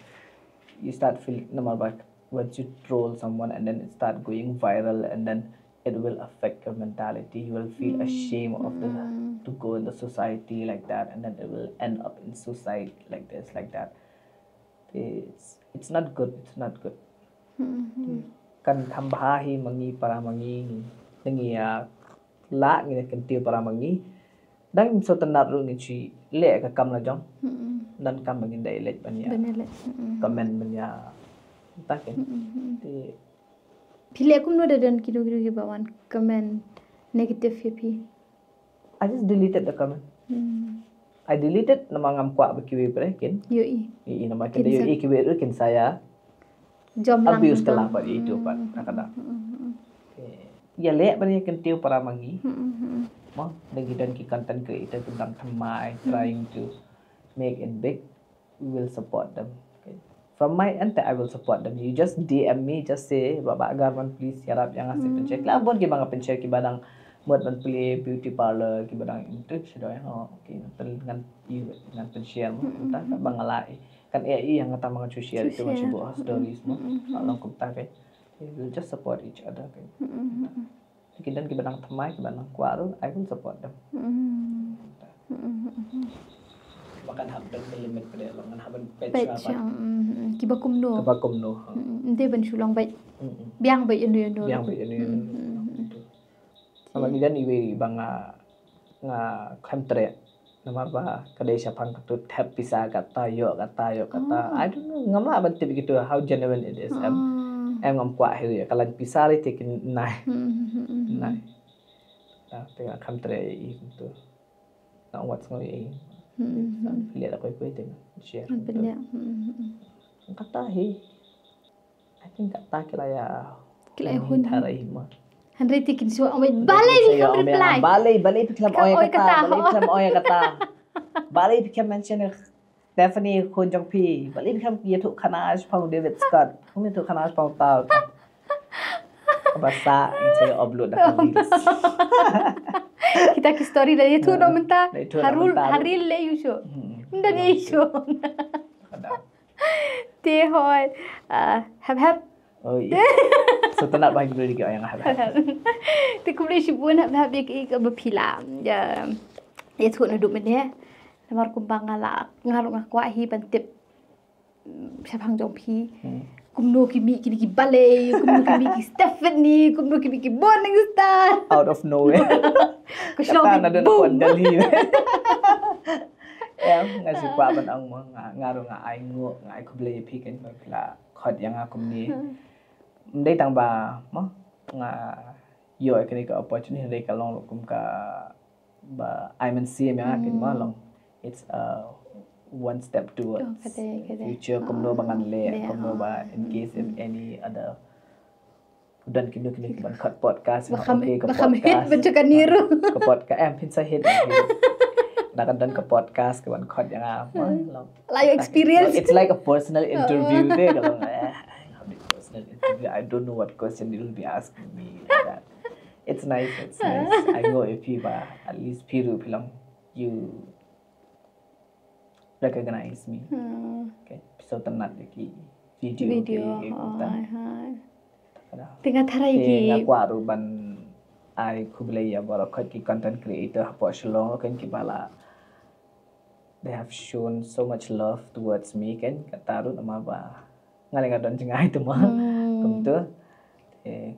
you start feeling, namar ba once you troll someone and then it start going viral, and then it will affect your mentality. You will feel ashamed of the, to go in the society like that, and then it will end up in suicide like this, like that. It's, it's not good. It's not good. Kan kham bha hi ma ngi para ma ngi, ngi ïa lah, ngi ïa kyntiew para ma ngi. Dang ngim sngewtynnat ruh ngin shu leh ka kam la jong. Dang kam ba ngin da leh ban ïa comment, ban ïa, ta, kan. Te phi leh kumno da don kino kino kiba wan comment negative ïa phi? I just deleted the comment. I deleted namar ngam kwah ba kiwei pat kin ïohi. Ïohi namar kin da ïohi kiwei ruh kin sa ïa jom lang abuse ka lang pat ïa itu pat, na kata. Ïa leh ban ïa kyntiew para ma ngi. Mo, da ngi don ki content creator ki dang thymmai, trying to make it big. We will support them. Okay. From my end, I will support them. You just D M me, just say, "Bah Garman, please share up ïa nga." Sa pynshare. La bun kiba nga pynshare, kiba dang mut ban plie beauty parlor, kiba dang into, shu da ïa nga. Okay, ngan pyn, ngan, ngan pynshare mo. Mynta ba nga la, kan ïa i ïa nga tang ba ngan shu share, itu ngan shu buh stories mo. Long kumta, okay. We will just support each other, okay. Ki don kiba dang thymmai, kiba dang kwah ruh, I will support them. Ba kan hap ban limit pat, ba kan hap ban peit shuwa pat. Kiba kumno. Kiba kumno. Ym dei ban shu long beit. Biang beit ïano ïano. Biang beit ïano ïano. Namar ki don iwei ba nga, nga khlem treh. Namar ba ka dei shaphang katu thep pisa kata, ïoh kata, ïoh kata. I don't know, ngam lah ban tip kitu how genuine it is. Em, em ngam kwah hi ïa ka lain pisa lei te kin nai. Nai. Te nga khlem treh ïa i kumtu. Nga ong wat sngew ïa i. Pynleh da kawei kawei te share. Pynleh. Kata hi. I think kata ki la ïa, ki la ïa hun. Hynrei te kin shu ong balei phi khlem reply. Balei, balei phi khlem ong ïa kata, balei phi khlem ong ïa kata. Balei phi khlem mention ïa Stephanie khun jong phi. Balei phi khlem ïathuh khana shaphang David Scott. Khlem ïathuh khana shaphang uta. Kaba sa ngi sa ïa upload da ka reels. Kita ki story da ïathuh noh mynta. Harul, haril le ïu shu. Ynda ïu shu. Te hoi, ah, hep hep. Oh, iya. So, tang ba ngi bri ki ong hep hep. Te kumne shibun hep hep ïa ki ba phi la. Ïa, ïathuh naduh mynne. Namar kumba nga la, nga ruh nga kwah hi ban tip, mm, shaphang jong phi. Hmm. Kumno ki mih kine ki balei, kumno ki mih ki Stephanie, kumno ki mih ki Morning Star. Out of nowhere. Ka shong. Kata na don boom. Delhi. Ya, nga shu kwah ban ong mo, nga, nga ruh nga ai nguh, nga ai khublei ïa phi keiñ ba phi la khot ïa nga kumne. Hmm. Ym dei tang ba mo nga ïoh ïa kane ka opportunity, hynrei ka long ruh kum ka ba ai mynsiem ïa nga keiñ mo, hmm, long. It's a one step towards, oh, ka dei, ka dei, future, kumno ba ngan leh, leh, kumno ba, oh, in case if, hmm, any other, don kino kino ki ban khot podcast, ba kham, okay, ka ba kham hit podcast, ba chuka niru. Ka podcast, em, phin sa hit, hit. Na kan don ka podcast ka ban khot ïa nga mo, hmm, long. Like experience. It's like a personal interview, oh, te ka long, eh, personal interview. I don't know what question they will be asking me like that. It's nice, it's nice. Ai nguh ïa phi ba at least phi ruh phi long, you recognize me. Hmm. Okay. Phi sngewtynnat ïa ki video, video, ki, ki, oh, kumta. Hai, hai. Te nga tharai, te ki, nga kwah ruh ban ai khublei ïa baroh khoit ki content creator hapoh Shillong ruh keiñ kiba la, they have shown so much love towards me keiñ, kata ruh namar ba nga leh nga don jngai te mo. Hmm. Kumto. Eh,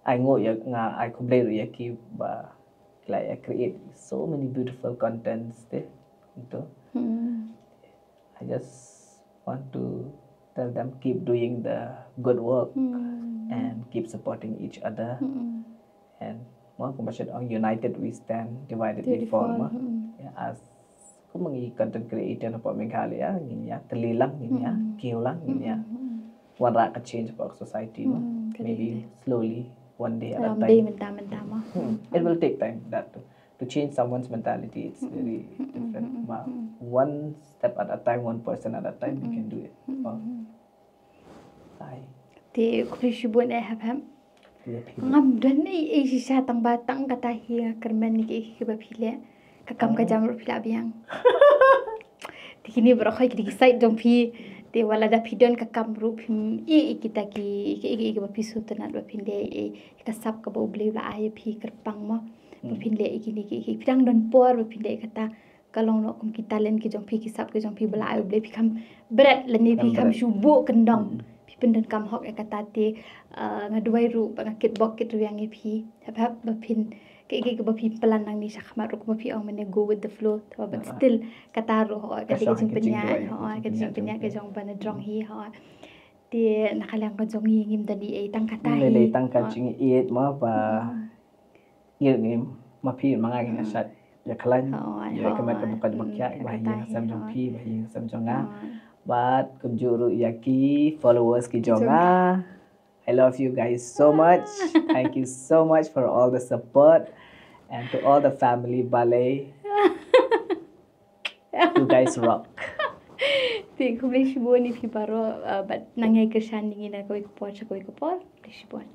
ai nguh ïa, nga ai khublei ruh ïa ki ba ki la ïa create so many beautiful contents te. Kumto. Hmm. I just want to tell them, keep doing the good work, hmm, and keep supporting each other. Hmm. And mo kumba shu ong, united we stand, divided we fall, divided we fall mo. Hmm. Ya, as kumba ngi content creator hapoh Meghalaya, ngin ïa tylli lang, ngin ïa, hmm, kiew lang, ngin ïa, hmm, hmm, wanrah ka change hapoh society mo. Hmm, ka dei. Maybe slowly, one day at a time. Lam dei mynta mynta mo. Hmm. It will take time that to, to change someone's mentality. It's, hmm, very, hmm, different. Hmm, but, hmm, one step at a time, one person at a time, you, hmm, can do it. Hmm. Oh. Hmm. Bye. Te khublei shibun eh, Hep Hep. Ïa phi ruh. Ngam don ei ei shisha tang ba tang kata hi nga kyrmen ïa kiei kiei kiba phi leh. Ka kam ka jam ruh phi lah biang. Te kine baroh hi ki dei ki side jong phi. Te wat lada phi don ka kam ruh phim ïohi ïa kita ki, ïa kiei kiei kiba phi sngewtynnat ba phin leh, ïa ka sap kaba U Blei u la ai ïa phi kyrpang mo. Ba, hmm, phin leh ïa kine kiei kiei. Phi dang don por ba phin leh kata. Ka long noh kum ki talent ki jong phi, ki sap ki jong phi ba la ai U Blei, phi kham bret lane phi kham, kham bret, shu buh kyndong. Hmm. Phi pyndonkam hok ïa kata te, ah, nga duwai ruh ba nga kitbok kitrwiang ïa phi. Hep hep ba phin, kiei kiei kiba phi plan nangne shakhmat ruh kumba phi ong mynne, go with the flow. Te ba, but, ah, still kata ruh, ho, ka dei ka jingpynïaid, ho, ka jingpynïaid ka jong ba na jrong hi, ho. Te na ka liang ka jong ngi ngim don ei ei tang kata hi. Ngim don ei ei tang ka jingïeit mo ba. Hmm. Ïa ngi ma phi ma nga ngi, hmm, shait ïa khlaiñ. Hooid, ïa ka met ka, hooid, bukut, hmm, bukut, ïa ba hi, kata hi, ïa ka sem jong, hooid, phi, ba hi, ïa ka sem jong nga. Hooid. Bad kumjuh ruh ïa ki followers ki jong, jong nga. I love you guys so much. Thank you so much for all the support. And to all the family Balei. You guys rock. Te khublei shibun ïa phi baroh, uh, bad nang ïai kyrshan ïa ngi na kawei ka por sha kawei ka por. Khublei shibun.